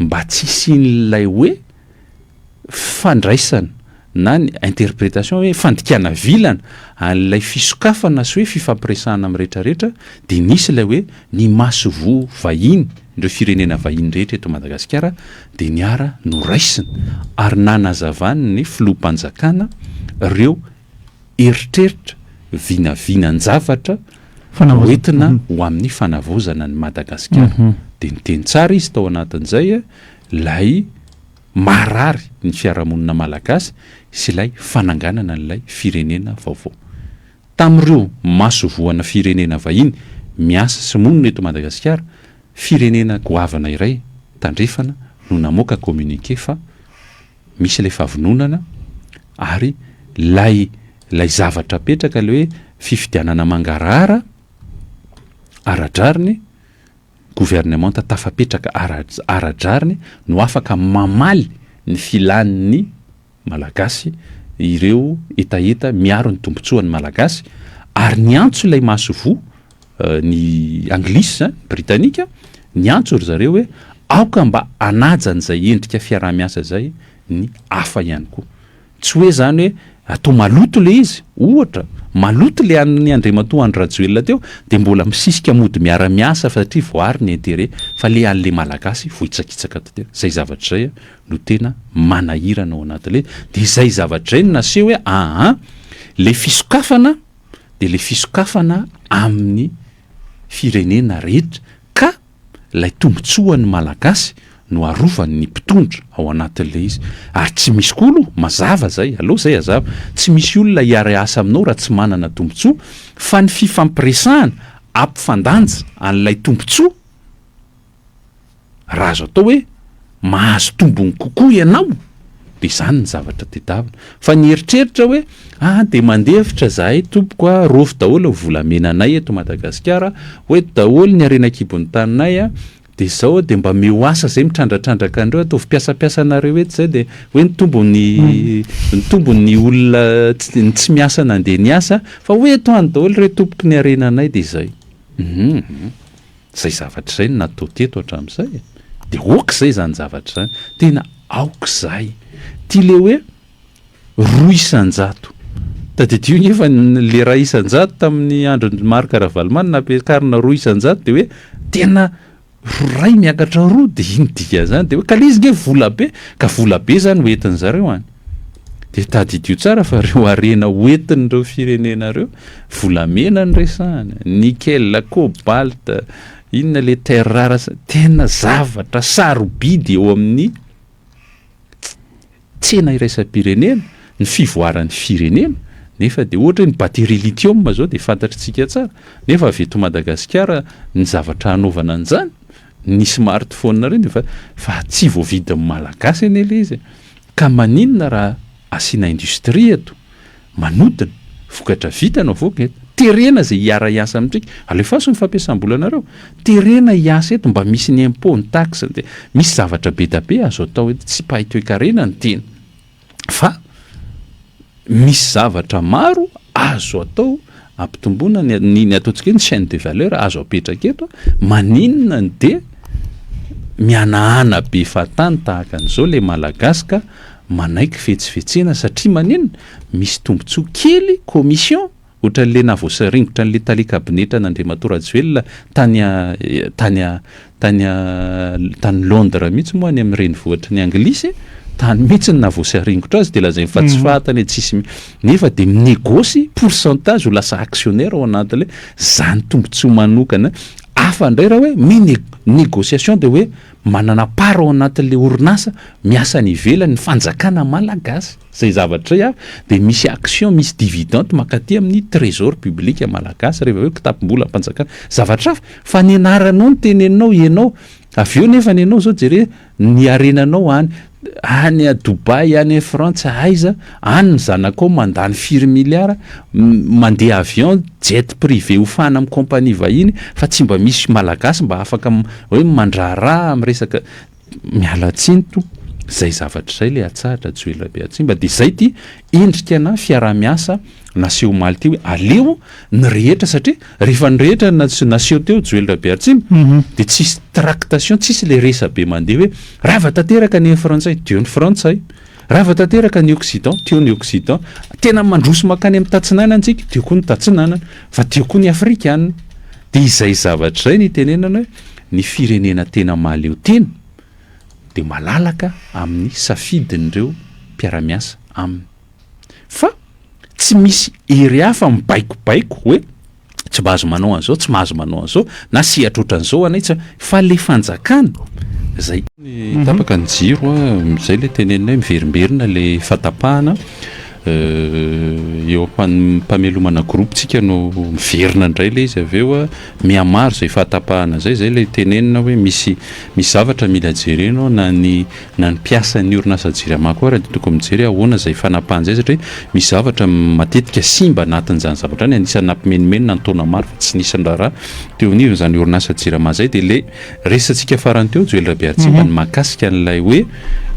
Speaker 1: Mba tsy hisian'ilay hoe fandraisana na ny interprétation hoe fandikana vilana an'ilay fisokafana sy hoe fifampiresahana amin'ny rehetrarehetra dia nisy ilay hoe ny masoivoho vahiny, ireo firenena vahiny rehetra eto Madagasikara dia niara noraisina ary nanazavany ny filoham-panjakana ireo eritreritra, vinavinan-javatra hoentina ho amin'ny fanavaozana an'i Madagasikara. Dia niteny tsara izy tao anatin'izay ilay marary ny fiarahamonina malagasy sy ilay fananganana an'ilay firenena vaovao. Tamin'ireo masoivohana firenena vahiny miasa sy monina eto Madagasikara, firenena goavana iray tandrefana no namoaka communiqué fa misy ilay fahavononana ary ilay ilay zavatra apetraka ilay hoe fifidianana mangarahara ara-drariny, governemanta tafapetraka ara-drariny no afaka mamaly ny filan'ny Malagasy ireo hetaheta miaro ny tombontsoan'ny Malagasy ary niantso ilay masoivoho ny Anglisy izany, Britanika, niantso ry zareo hoe aoka mba hanaja an'izay endrika fiaraha-miasa izay ny hafa ihany koa. Tsy hoe izany hoe atao maloto ilay izy, ohatra, maloto ilay an'i Andriamatoa Andry Rajoelina teo dia mbola misisika mody miara-miasa satria voaaro ny intérêt fa ilay an'ilay Malagasy voahitsakitsaka tanteraka. Izay zavatra izay no tena manahirana ao anatin'ilay izy. Dia izay zavatra izay no naseho hoe aa ilay fisokafana dia ilay fisokafana amin'ny firenena rehetra ka ilay tombotsoan'ny Malagasy no arovan'ny mpitondra ao anatin'ilay izy ary tsy misy koa aloha, mazava zay, aleo zay hazava, tsy misy olona hiara-hiasa aminao raha tsy manana tombotsoa fa ny fifampiresahana ampifandanja an'ilay tombotsoa Raha azo atao hoe mahazo tombony kokoa ianao dia izany ny zavatra tedavina. Fa ny eritreritra hoe ah dia mandefitra zahay tompoko a, rofy daholo ny volamenanay eto Madagasikara, ho eto daholo ny harena an-kibon'ny taninay a, dia izao dia mba omeo asa zay mitrandrantrandraka an'ireo, ataovy mpiasampiasa anareo eto zay dia hoe nitombo ny nitombo ny olona tsy ny tsy miasa nandeha niasa fa ho eto any daholo re tompoko ny harenanay dia izay. Hum. Izay zavatra izay no natao teto hatramin'izay e! Dia ok izay izany zavatra izany, tena aoka izay. Ity le hoe 2%, tadidio nefa le 1% tamin'ny andron'i Marc Ravalomanana nampiakarina 2% dia hoe tena ray miakatra roa dia iny dikan'izany dia hoe ka le izy nge vola be, ka vola be izany ho entin'zareo any. Dia tadidio tsara fa ireo harena ho entin'ireo firenena ireo, volamena no resahana, nickel, cobalt, inona le terre rare, tena zavatra sarobidy eo amin'ny tsena iraisam-pirenena, ny fivoaran'ny firenena, nefa dia ohatra hoe ny batterie lithium zao dia fantatr'tsika tsara, nefa avy eto Madagasikara ny zavatra hanaovana an'izany, ny smartphone ireny fa fa tsy voavidin'ny Malagasy anie le izy e. Ka maninona raha asiana industrie eto, manodina, vokatra vita no avoaka eto, terena izay hiara-hiasa amintsika, alefaso ny fampiasam-bolanareo, terena hiasa eto mba misy ny impot, ny taxe, dia misy zavatra be da be azo atao eto, tsy mpahay toekarena ny tena fa misy zavatra maro azo atao ampitomboana ny ny ny ataontsika hoe ny chaîne de valeur azo apetraka eto, maninona no dia mihanahana be fahatany tahaka an'izao le Malagasy ka manaiky fetsifetsena satria maninona? Misy tombontsoa kely, commission, ohatran'le nahavoasaringotra an'le tale kabinetra an'Andriamatoa Rajoelina tany tany Tany tany Londres mihitsy moa any amin'ny renivohitry ny Anglisy, tany mihitsy no nahavoasaringotra azy dia lazainy fa tsy fantany e, tsisy nefa dia mi-negosy pourcentage ho lasa actionnaire ao anatin'ilay zany tombontsoa manokana. Hafa indray raha hoe mi-ne- négociation dia hoe. manana part ao anatin'le orinasa miasa any ivelany ny fanjakana malagasy. Zay zavatra zay ary dia misy action, misy dividende mankaty amin'ny trésor public malagasy rehefa avy eo kitapom-bolam-panjakana. Zavatra hafa fa ny anaranao no teneninao ianao, avy eo nefa ny anao zao jere ny harenanao any any a Dubaï, any Frantsa, aiza, any ny zanakao mandany firy milliards, mandeha avion jet privé hofana amin'ny compagnie vahiny fa tsy mba misy malagasy mba afaka hoe mandraharaha amin'ny resaka. Miala tsiny tompoko, zay zavatra zay le atsahatra Joel Rabeatsimba de zay ty endrika na fiaraha-miasa naseho omaly ty hoe aleo ny rehetra satria rehefa ny rehetra naseho teo Joel Rabeatsimba de tsisy tractation, tsisy le resabe mandeha hoe rava tanteraka ny frantsay teo ny frantsay, rava tanteraka ny occident teo ny occident, tena mandroso makany amin'ny tatsinanana tsika teo koa ny tatsinanana fa teo koa ny afrikana, de izay zavatra izay ny itenenana hoe ny firenena tena mahaleo tena dia malalaka amin'ny safidin'ireo mpiara-miasa aminy. Fa tsy misy hery hafa mibaikobaiko hoe tsy mahazo manao an'izao, tsy mahazo manao an'izao, na sehatra ohatran'izao anay tsy, fa le fanjakana izay. Tapaka ny jiro an, izay ilay teneninay, miverimberina ilay fahatapahana. Eo am-pamelomana groupe tsika no miverina indray ilay izy avy eo, mihamaro izay fahatapahana izay, izay ilay tenenina hoe misy misy zavatra mila jerena ao na ny na ny mpiasan'ny orinasa jirama koa ary dia tokony mijery hoe ahoana izay fanapahana izay satria misy zavatra matetika simba anatin'izany zavatra izany, anisan'ny nampimenomenona ny taona maro fa tsy nisy niraharaha teo anivon'izany orinasa jirama izay dia ilay resatsika farany teo Joel Rabearitsimba ny mahakasika an'ilay hoe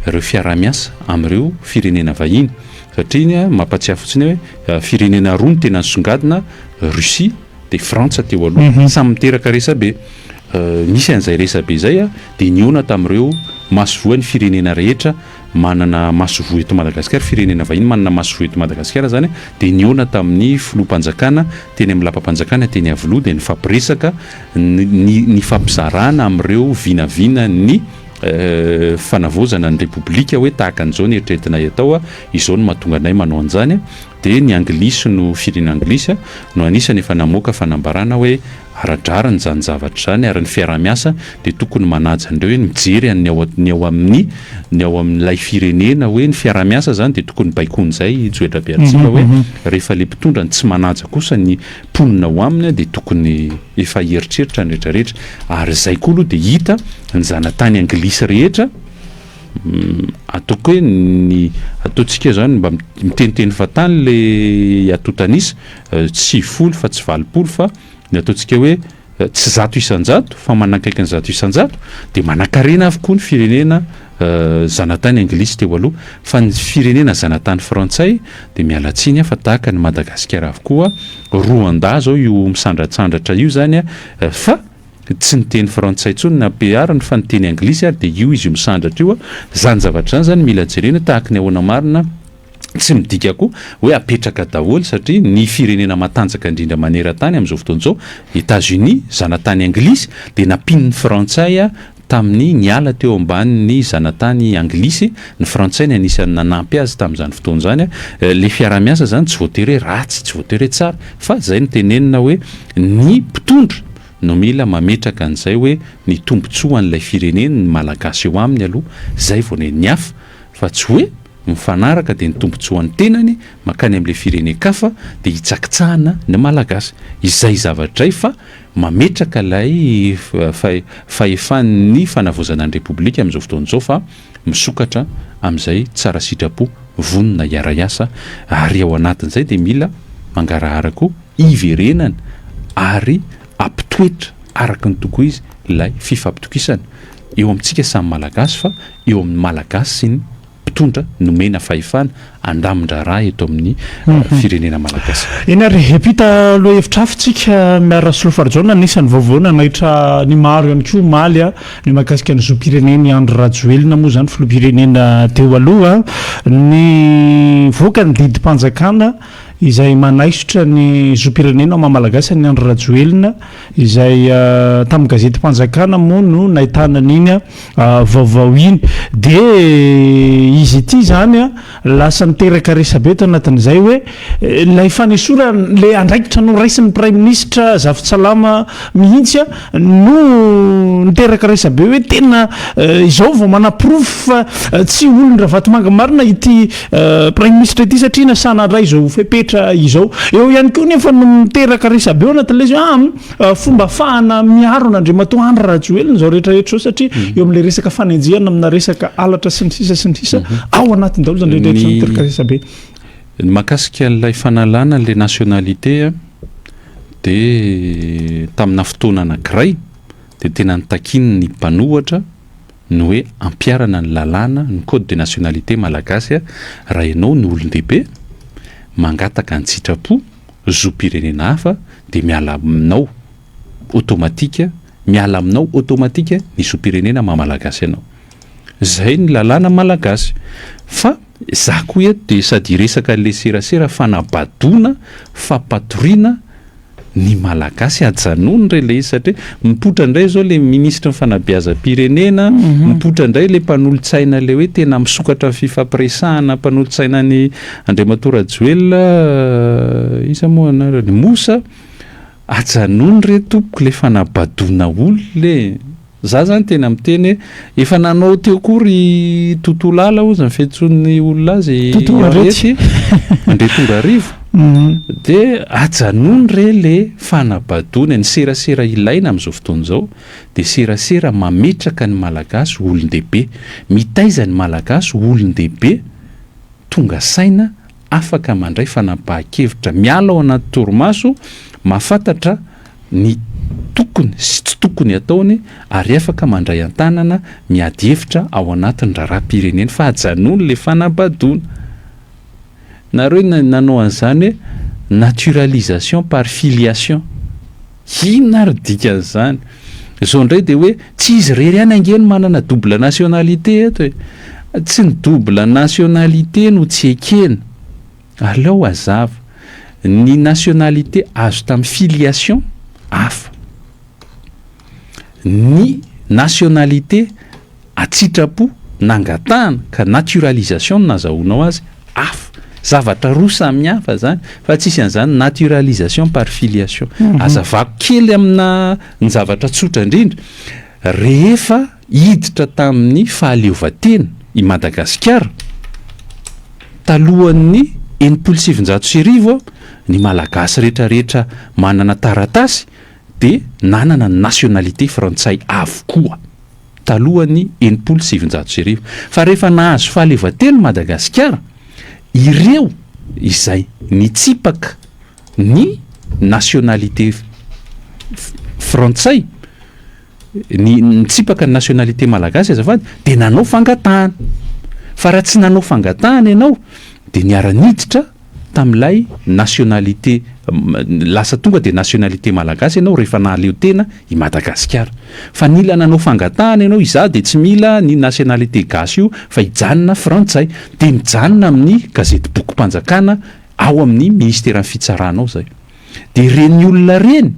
Speaker 1: ireo fiaraha-miasa amin'ireo firenena vahiny satria iny mampatsiahy fotsiny hoe firenena roa no tena nisongadina, Russie dia Frantsa teo aloha, samy miteraka resabe. Nisy an'izay resabe izay dia nihaona tamin'ireo masoivoho ny firenena rehetra manana masoivoho eto Madagasikara, firenena vahiny manana masoivoho eto Madagasikara izany dia nihaona tamin'ny filoham-panjakana teny amin'ny lapam-panjakana teny Iavoloha dia nifampiresaka ny nifampizarana amin'ireo vinavinan'ny fanavaozana ny Repoblika hoe tahaka an'izao ny eritreretinay atao, izao no mahatonga anay manao an'izany, dia ny Anglisy no firenena Anglisy no anisany efa namoaka fanambarana hoe ara-drariny izany zavatra izany ary ny fiaraha-miasa dia tokony manaja an'ireo hoe mijery an'ny ao ny ao amin'ny ny ao amin'ilay firenena hoe ny fiaraha-miasa izany dia tokony baikoin'izay Joel Rabearitsika hoe rehefa ilay mpitondra no tsy manaja kosa ny mponina ao aminy dia tokony efa hieritreritra ny rehetra rehetra ary izay koa aloha dia hita ny zanatany anglisy rehetra ataoko hoe ny ataontsika zany mba miteniteny fahatany le atotanisa tsy 90 fa tsy 80 fa ny ataontsika hoe tsy 100% fa manakaiky ny 100% dia manankarena avokoa ny firenena zanatany anglisy teo aloha fa ny firenena zanatany frantsay dia miala tsiny aho fa tahaka ny Madagasikara avokoa Rwanda zao io misandratsandratra io zany fa tsy niteny frantsay intsony ny ampihariny fa niteny anglisy ary dia io izy io misandratra io zany zavatra zany zany mila jerena tahaka ny ahoana marina tsy midika koa hoe apetraka daholo satria ny firenena matanjaka indrindra maneran-tany amin'izao fotoana izao États-Unis zanatany anglisy dia nampian'ny frantsay tamin'ny niala teo ambanin'ny zanatany anglisy ny frantsay ny anisan'ny nanampy azy tamin'izany fotoana izany le fiaraha-miasa zany tsy voatery hoe ratsy tsy voatery hoe tsara fa zay no tenenina hoe ny mpitondra no mila mametraka an'izay hoe ny tombontsoan'ilay firenena ny malagasy eo aminy aloha zay vao ny hafa fa tsy hoe mifanaraka dia ny tombontsoan'ny tenany mankany amin'ilay firenen-kafa dia hitsakitsahana ny malagasy. Izay zavatra izay fa mametraka ilay fahefan'ny fanavaozana ny Repoblika amin'izao fotoana izao fa misokatra amin'izay tsara sitrapo vonona hiara-hiasa ary ao anatin'izay dia mila mangarahara koa hiverenana ary ampitoetra araka ny tokony izy ilay fifampitokisana eo amintsika samy Malagasy fa eo amin'ny Malagasy sy ny mpitondra nomena fahefana handamin-draharaha eto amin'ny firenena malagasy.
Speaker 2: Eny ary, hiampita lohahevitra hafa isika Miary Rasolofarjaona, anisan'ny vaovao nanaitra ny maro ihany koa omaly ny mahakasika ny zom-pirenen'i Andry Rajoelina moa izany filoham-pirenena teo aloha, nivoaka ny didim-panjakana. izay manaisotra ny zom-pirenena maha Malagasy an'i Andry Rajoelina izay tamin'ny gazetim-panjakana moa no nahitana an'iny vaovao iny. Dia izy ity izany lasa niteraka resabe tao anatin'izay hoe ilay fanesorana, ilay andraikitra noraisin'ny Praiminisitra Zafintsalama mihitsy no niteraka resabe hoe tena izao vao manaporofo fa tsy olon-dRavatomanga marina ity Praiminisitra ity satria nasana handray izao fepetra izao. Eo ihany koa nefa no miteraka resabe ao anatin'ilay izy hoe ah, fomba afahana miaro an'Andriamatoa Andry Rajoelina izao rehetra rehetra izao satria eo amin'ilay resaka fanenjehana amina resaka halatra sy ny sisa sy ny sisa ao anatiny daholo izany rehetra rehetra izao miteraka resabe.
Speaker 1: Ny mahakasika an'ilay fanalana an'ilay nationalité dia tamina fotoana anankiray dia tena nitakian'ny mpanohatra ny hoe ampiharana ny lalàna, ny code de nationalité malagasy raha ianao no olon-dehibe mangataka an-tsitrapo zom-pirenena hafa dia miala aminao automatique, miala aminao automatique ny zom-pirenena maha malagasy anao. Zay ny lalàna malagasy. Fa za koa eto dia sady hiresaka an'ilay serasera fanabadoana, fampatoriana, ny Malagasy ajanony re le izy satria mipoitra indray zao le minisitry ny fanabeazam-pirenena, mipoitra indray le mpanolotsaina le hoe tena misokatra ny fifampiresahana mpanolotsaina an'i Andriamatoa Rajoelina iza moa anarany Mosa, ajanony re tompoko le fanabadoana olona e! Za zany tena miteny hoe efa nanao teo koa ry Totolala ozy ny fiantsoan'ny olona azy
Speaker 2: Totoarety
Speaker 1: Andriatongarivo de ajanony re le fanabadoana, ny serasera ilaina amin'izao fotoana izao de serasera mametraka ny Malagasy ho olon-dehibe, mitaiza ny Malagasy ho olon-dehibe tonga saina afaka mandray fanapahan-kevitra, miala ao anaty torimaso, mahafantatra ny tokony sy tsy tokony ataony ary afaka mandray an-tanana miady hevitra ao anatin'ny raharaham-pirenena fa ajanony le fanabadoana. Nareo nanao an'izany hoe naturalisation par filiation. Inona ary dikan'izany? Izao indray dia hoe tsy izy irery ihany ange no manana double nationalité eto e. Tsy ny double nationalité no tsy ekena. Aleo hazava. Ny nationalité azo tamin'ny filiation hafa. Ny nationalité an-tsitrapo nangatahana ka naturalisation no nazahoanao azy hafa. Zavatra roa samy hafa zany fa tsisy an'izany naturalisation par filiation. Hazavako kely amina ny zavatra tsotra indrindra, rehefa hiditra tamin'ny fahaleovantena i Madagasikara talohan'ny 1960, ny Malagasy rehetra rehetra manana taratasy dia nanana ny nationalité frantsay avokoa. talohan'ny 1960. Fa rehefa nahazo fahaleovantena Madagasikara, ireo izay nitsipaka ny nationalité frantsay, ny nitsipaka ny nationalité malagasy azafady, dia nanao fangatahana. Fa raha tsy nanao fangatahana ianao, dia niara-niditra tamin'ilay nationalité lasa tonga dia nationalité malagasy ianao rehefa nahaleo tena i Madagasikara. Fa nila nanao fangatahana ianao, izaho dia tsy mila ny nationalité gasy io fa hijanona frantsay. Dia mijanona amin'ny gazety bokim-panjakana ao amin'ny ministeran'ny fitsarana ao izay. Dia ireny olona ireny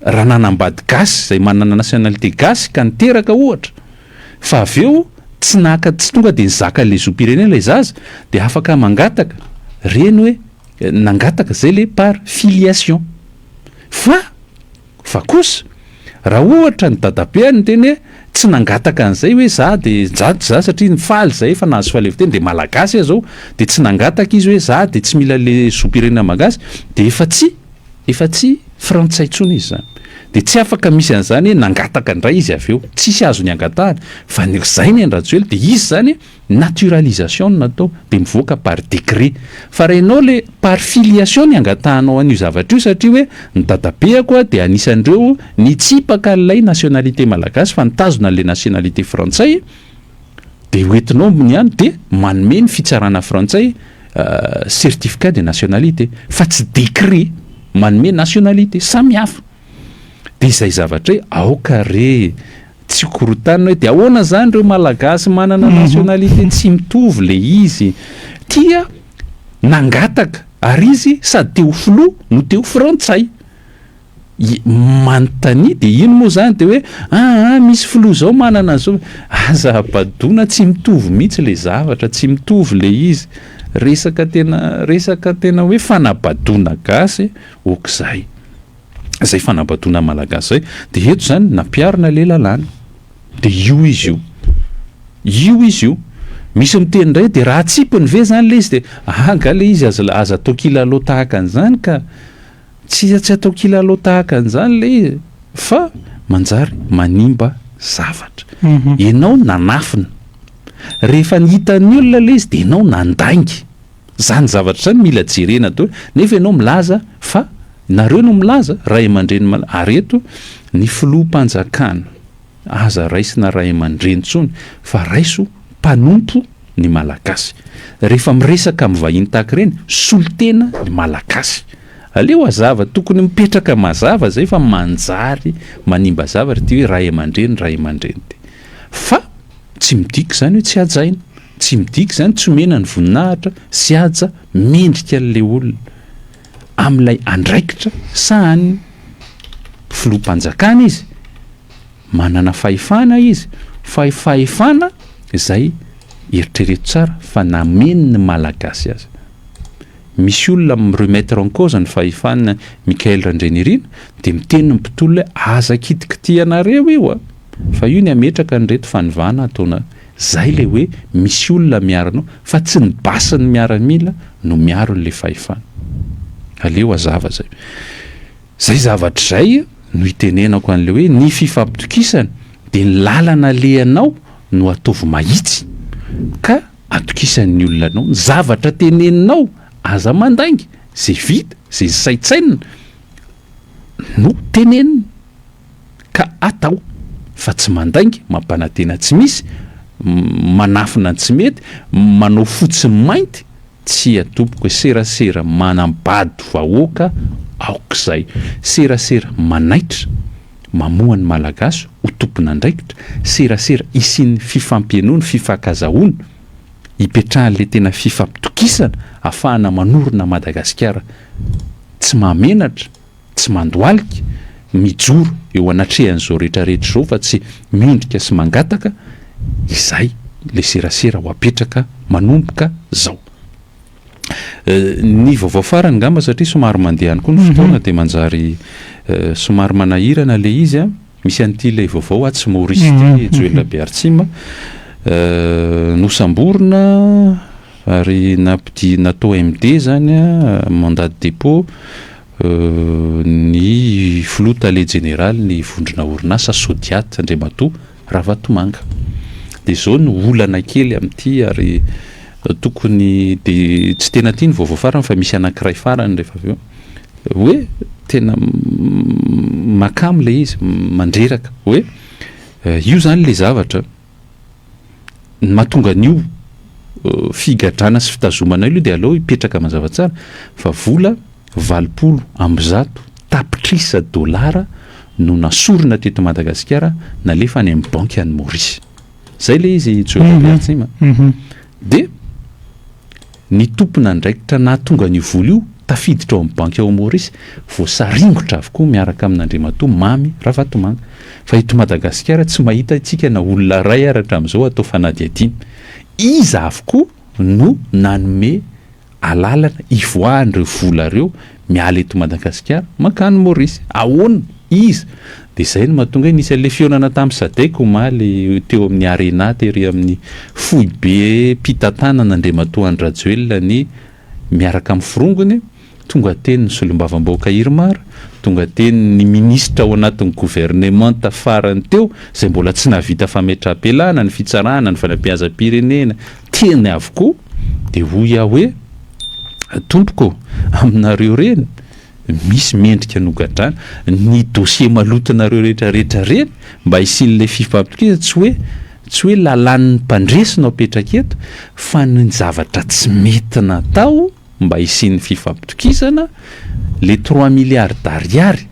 Speaker 1: raha nanambady gasy izay manana nationalité gasy ka niteraka ohatra fa avy eo tsy naka tsy tonga dia nizaka ilay zom-pirenena ilay zaza dia afaka mangataka reny hoe nangataka zay le par filiation fa fa kosa raha ohatra ny dadabeany niteny hoe tsy nangataka an'izay hoe za de za za satria nifaly zay efa nahazo fahaleovantena de malagasy aho zao de tsy nangataka izy hoe za de tsy mila le zom-pirenena malagasy de efa tsy Efa tsy frantsay intsony izy izany. Dia tsy afaka misy an'izany hoe nangataka indray izy avy eo. Tsisy azony angatahana. Fa ny izay ny an-dRajoelina dia izy izany naturalisation no natao. Dia mivoaka par décret. Fa raha ianao ilay par filiation ny angatahanao an'io zavatra io satria hoe ny dadabeako dia anisan'ireo nitsipaka an'ilay nationalité malagasy fa nitazona an'ilay nationalité frantsay, Dia hoentinao ambony ihany dia manome ny fitsarana frantsay certificat de nationalité fa tsy décret manome nationalité, samy hafa. Dia izay zavatra hoe aoka re tsy korotanina hoe dia ahoana izany ireo malagasy manana nationalité tsy mitovy le izy. Tia nangataka. Ary izy sady te ho filoha no te ho frantsay. Manontania dia ino moa izany dia hoe aa misy filoha izao manana an'izao, aza abadoana tsy mitovy mihitsy ilay zavatra, tsy mitovy ilay izy, resaka tena resaka tena hoe fanabadoana gasy oak'izay, izay fanabadoana malagasy izay, dia eto izany nampiharina ilay lalàna, dia io izy io, io izy io, misy miteny indray dia raha atsipiny ve izany ilay izy dia aha angaha ilay izy aza aza atao kilalao tahaka an'izany ka. Tsia tsy atao kilalao tahaka an'izany ilay izy fa manjary manimba zavatra. Ianao nanafina. Rehefa hitan'ny olona ilay izy dia ianao nandainga. Izany zavatra izany mila jerena daholo. Nefa ianao milaza fa nareo no milaza, ray aman-dreny mala- ary eto ny filoham-panjakana. Aza raisina ray aman-dreny intsony fa raiso mpanompo ny Malagasy. Rehefa miresaka amin'ny vahiny tahaka ireny, solontena ny Malagasy. Aleo hazava, tokony mipetraka mazava izay fa manjary manimba zavatra ity hoe ray aman-dreny, ray aman-dreny ity. Fa tsy midika izany hoe tsy hajaina, tsy midika izany tsy omena ny voninahitra sy haja mendrika an'ilay olona amin'ilay andraikitra sahaniny. Filoham-panjakana izy, manana fahefana izy, fa fahefana izay eritrereto tsara fa nameno ny Malagasy azy. Misy olona mi-remettre en cause ny fahefan'i Michaël Randrianirina dia miteny ny mpitolona hoe aza kitikitihanareo io a! fa io ny hametraka an'ireto fanovana ataonareo. Zay ilay hoe misy olona miaro anao fa tsy ny basin'ny miaramila no miaro an'ilay fahefana. Aleo hazava zay. Zay zavatra izay no itenenako an'ilay hoe ny fifampitokisana dia ny lalana alehanao no ataovy mahitsy ka atokisan'ny olona anao, ny zavatra teneninao aza mandainga, zay vita, zay saintsainina no tenenina ka atao fa tsy mandainga, mampanantena tsy misy, manafina ny tsy mety, manao fotsy mainty. Tsia tompoko e, serasera manambado vahoaka aok'izay. Serasera manaitra, mamoha ny Malagasy ho tompon'andraikitra, serasera hisian'ny fifampihainoana, fifankazahoana, hipetrahan'ilay tena fifampitokisana ahafahana manorina Madagasikara tsy mahamenatra, tsy mandohalika, mijoro eo anatrehan'izao rehetra rehetra izao fa tsy miondrika sy mangataka, izay ilay serasera ho apetraka manomboka izao. Ny vaovao farany angamba satria somary mandeha ihany koa ny fotoana dia manjary somary manahirana ilay izy an, misy an'ity ilay vaovao atsy Maurice ity, Joel Rabearitsima, nosamborina Ary nampidi natao MD zany a, mandat de dépôt, ny filoha tale jeneraly ny vondrona orinasa Sodiat Andriamatoa Ravatomanga. Dia izao no olana kely amin'ity ary tokony dia tsy tena ity ny vaovao farany fa misy anankiray farany rehefa avy eo hoe tena makamo ilay izy, mandreraka hoe io zany ilay zavatra. Ny mahatonga an'io figadrana sy fitazomana io aloha dia aleo hipetraka mazava tsara fa vola 180 tapitrisa dolara no nasorina teto Madagasikara nalefa any amin'ny banky any Maurice. Zay ilay izy Joe Rabearitsima. Dia Ny tompon'andraikitra nahatonga an'io vola io tafiditra ao amin'ny banky ao Maurice voasaringotra avokoa miaraka amin'Andriamatoa Mamy Ravatomanga. Fa eto Madagasikara tsy mahita isika na olona iray ary hatramin'izao atao fanadihadiana. Iza avokoa no nanome alalana hivoahan'ireo vola ireo miala eto Madagasikara mankany Maurice? Ahoana? Iza? Dia izay no mahatonga hoe nisy an'ilay fihaonana tamin'ny Sadec omaly teo amin'ny Arena tery amin'ny foibem-pitantanana Andriamatoa Andry Rajoelina ny miaraka amin'ny forongony, tonga teny ny solombavambahoaka Irmar, tonga teny ny minisitra ao anatin'ny governemanta farany teo izay mbola tsy nahavita fametraham-pialana, ny fitsarana, ny fanabeazam-pirenena, teny avokoa. Dia hoy aho hoe tompoko aminareo ireny misy mendrika nogadrana, ny dossier malotonareo rehetra rehetra reny mba hisian'ilay fifampitokisana, tsy hoe tsy hoe lalàn'ny mpandresy no apetraka eto fa ny zavatra tsy mety natao mba hisian'ny fifampitokisana, le trois milliards d'ariary.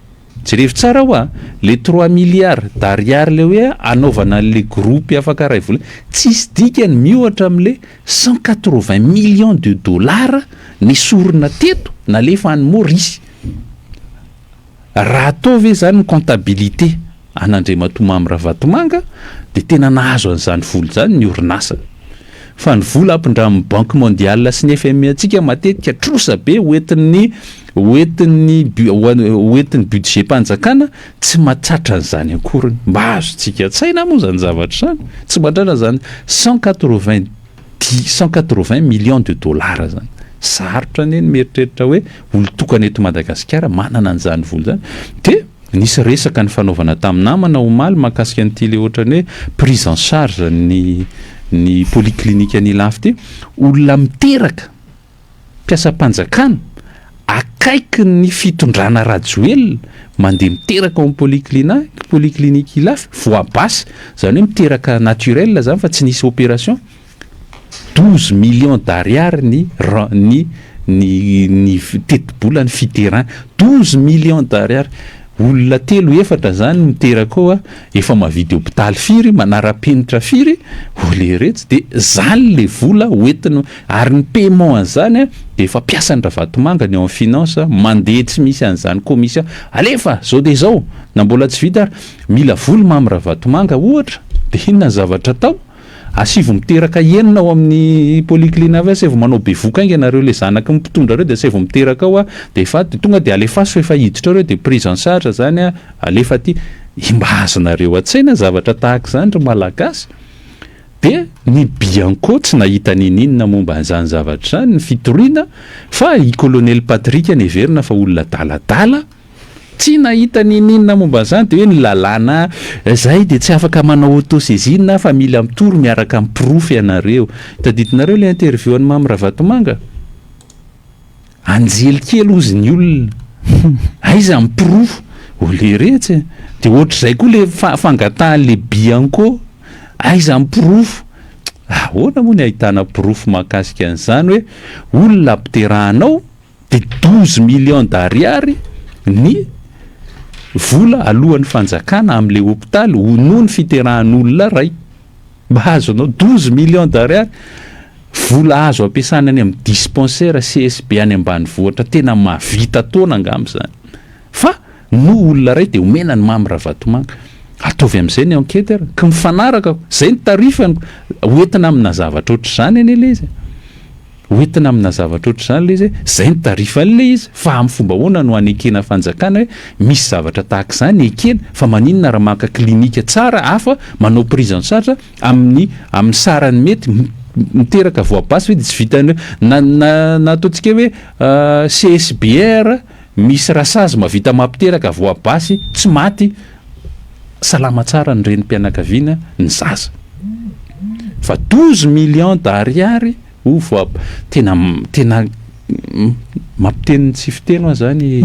Speaker 1: Jerevo tsara hoa, le 3 milliards d'ariary le hoe anaovana an'le groupe afaka ray vola, tsisy dikany miohatra am'le 180 millions de dollars ny sorona teto nalefa any Maurice. Raha atao ve zany ny comptabilité an'Andriamatoa Mamy Ravatomanga, de tena nahazo an'izany vola zany ny orinasa, fa ny vola ampindramin'ny Banque mondiale sy ny FMI antsika matetika trosa be hoentin'ny budget mpanjakana, tsy mahatratra an'izany akoriny. Mba azontsika tsaina moa zany zavatra zany, tsy mahatratra zany 180 millions de dollars zany. Sarotra anie ny mieritreritra hoe olo tokana eto Madagasikara manana an'izany vola zany. De nisy resaka ny fanaovana tamin'ny namana omaly mahakasika an'ity le ohatrany hoe prise en charge ny polyclinique ny Ilafy ty. Olona miteraka, mpiasam-panjakana akaiky ny fitondrana Rajoelina, mandeha miteraka ao amin'ny polyclinique Ilafy, voie basse zany, hoe miteraka naturel zany fa tsy nisy opération, 12 millions d'ariary ny tetibola ny fiterahana, 12 millions d'ariary. Olona telo efatra zany miteraka ao a, efa mavidy hopitaly firy, manara-penitra firy ole retsy. De zany le vola hoentina ary ny paiement an'izany a, de efa mpiasany Ravatomanga ny ao amin'ny finance mandeha, tsy misy an'izany commission alefa zao de zao na mbola tsy vita ary mila vola Mamy Ravatomanga ohatra. De inona ny zavatra atao? Asivo miteraka enina ao amin'ny polyclinique avy, asaivo manao bevoka ainga nareo le zanaky ny mpitondra reo, de asaivo miteraka ao a, de efa de tonga de alefaso, efa hiditra reo, de prise en charge zany a, alefa aty. Mba azonareo an-tsaina zavatra tahaka izany ry Malagasy? De ny Bianco tsy nahita nininona momba an'izany zavatra zany ny fitoriana, fa i colonel Patrick ny everina fa olona daladala tsy nahita nininona momba an'izany. De hoe ny lalàna zay de tsy afaka manao autosaisine fa mila mitory miaraka amin'ny preuve ianareo. Tadidinareo le interview an'ny Mamy Ravatomanga, anjely kely ozy ny olona, aiza ny preuve ole retsy? De ohatr'izay koa le fangatahan'le Bianco, aiza ny preuve? Ahoana moa ny ahitana preuve mahakasika an'izany hoe olona ampiterahanao de 12 millions d'ariary ny vola alohan'ny fanjakana am'le hopitaly noho ny fiterahan'olona ray? Mba azonao 12 millions d'ariary, vola azo ampiasana any amin'ny dispensaire CSB any ambany vohatra tena mahavita taona angamba zany, fa no olona ray de omena ny Mamy Ravatomanga. Ataovy am'izay ny enquête ary ka mifanaraka zay ny tarifany hoentina amina zavatra ohatr' zany anie le izy, hoentina amina zavatra ohatr' zany le izy, zay ny tarifan'le izy. Fa amin'ny fomba ahoana no anekena fanjakana hoe misy zavatra tahaka izany ekena? Fa maninona raha maka klinika tsara hafa manao prise en charge amin'ny sarany mety, miteraka voie basse hoe de tsy vitany hoe na ataontsika hoe CSBR misy rasazy mahavita mampiteraka voie basse, tsy maty, salama tsara ny renim-pianakaviana, ny zaza, fa 12 millions d'ariary o voa tena tena mampiteny tsy fiteny a zany.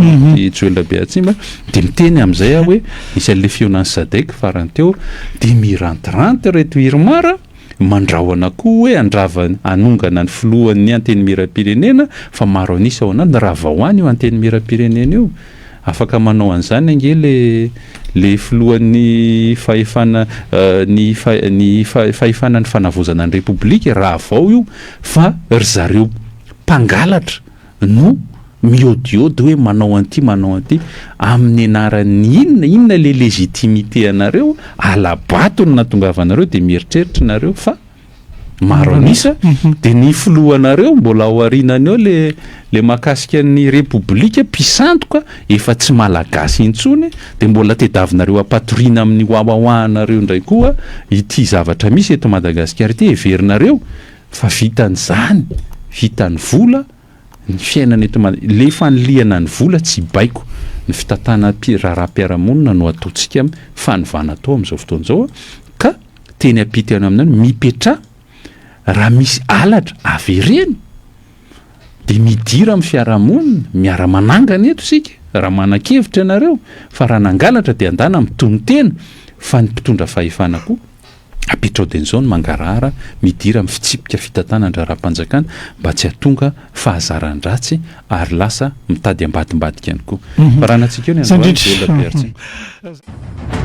Speaker 1: Joel Rabeatsimba de miteny am'izay aho hoe misy an'le fionany SADC farany teo, de mirantiranty reto IRMAR mandrahona koa hoe andrava anongana ny filohan'ny antenimieram-pirenena fa maro anisa ao anatiny. Raha vao any io antenimieram-pirenena io, afaka manao an'izany ange le filohan'ny fahefana ny ny fahefana ny fanavaozana ny repoblika raha vao io, fa ry zareo mpangalatra no miodiody hoe manao an'ity, manao an'ity amin'ny anaran'ny inona inona. Le légitimité anareo alabato no natongavanareo, de mieritreritra nareo fa maro anisa, de ny filohanareo mbola ao arinany eo le mahakasika ny repoblika mpisandoka efa tsy malagasy intsony, de mbola tedavinareo ampatoriana amin'ny oaoaoahanareo indray koa ity zavatra misy eto Madagasikara ity. Heverinareo fa vitan'izany, vitany vola ny fiainana eto le fanilihana ny vola tsy baiko ny fitantana raharaham-piarahamonina no ataontsika fanovana atao amin'izao fotoana izao. Ka teny ampity any aminany mipetra, raha misy alatra avereno, de midira amin'ny fiarahamonina, miara-manangana eto isika raha manan-kevitra ianareo, fa raha nangalatra de andana mitono tena, fa ny mpitondra fahefana koa. Apetrao dieny izao ny mangarahara, midira amin'ny fitsipika fitantanan-draharaham-panjakana mba tsy hahatonga fahazaran-dratsy ary lasa mitady ambadimbadika ihany koa. Faranantsika eo ny androany, velona be ary tsy.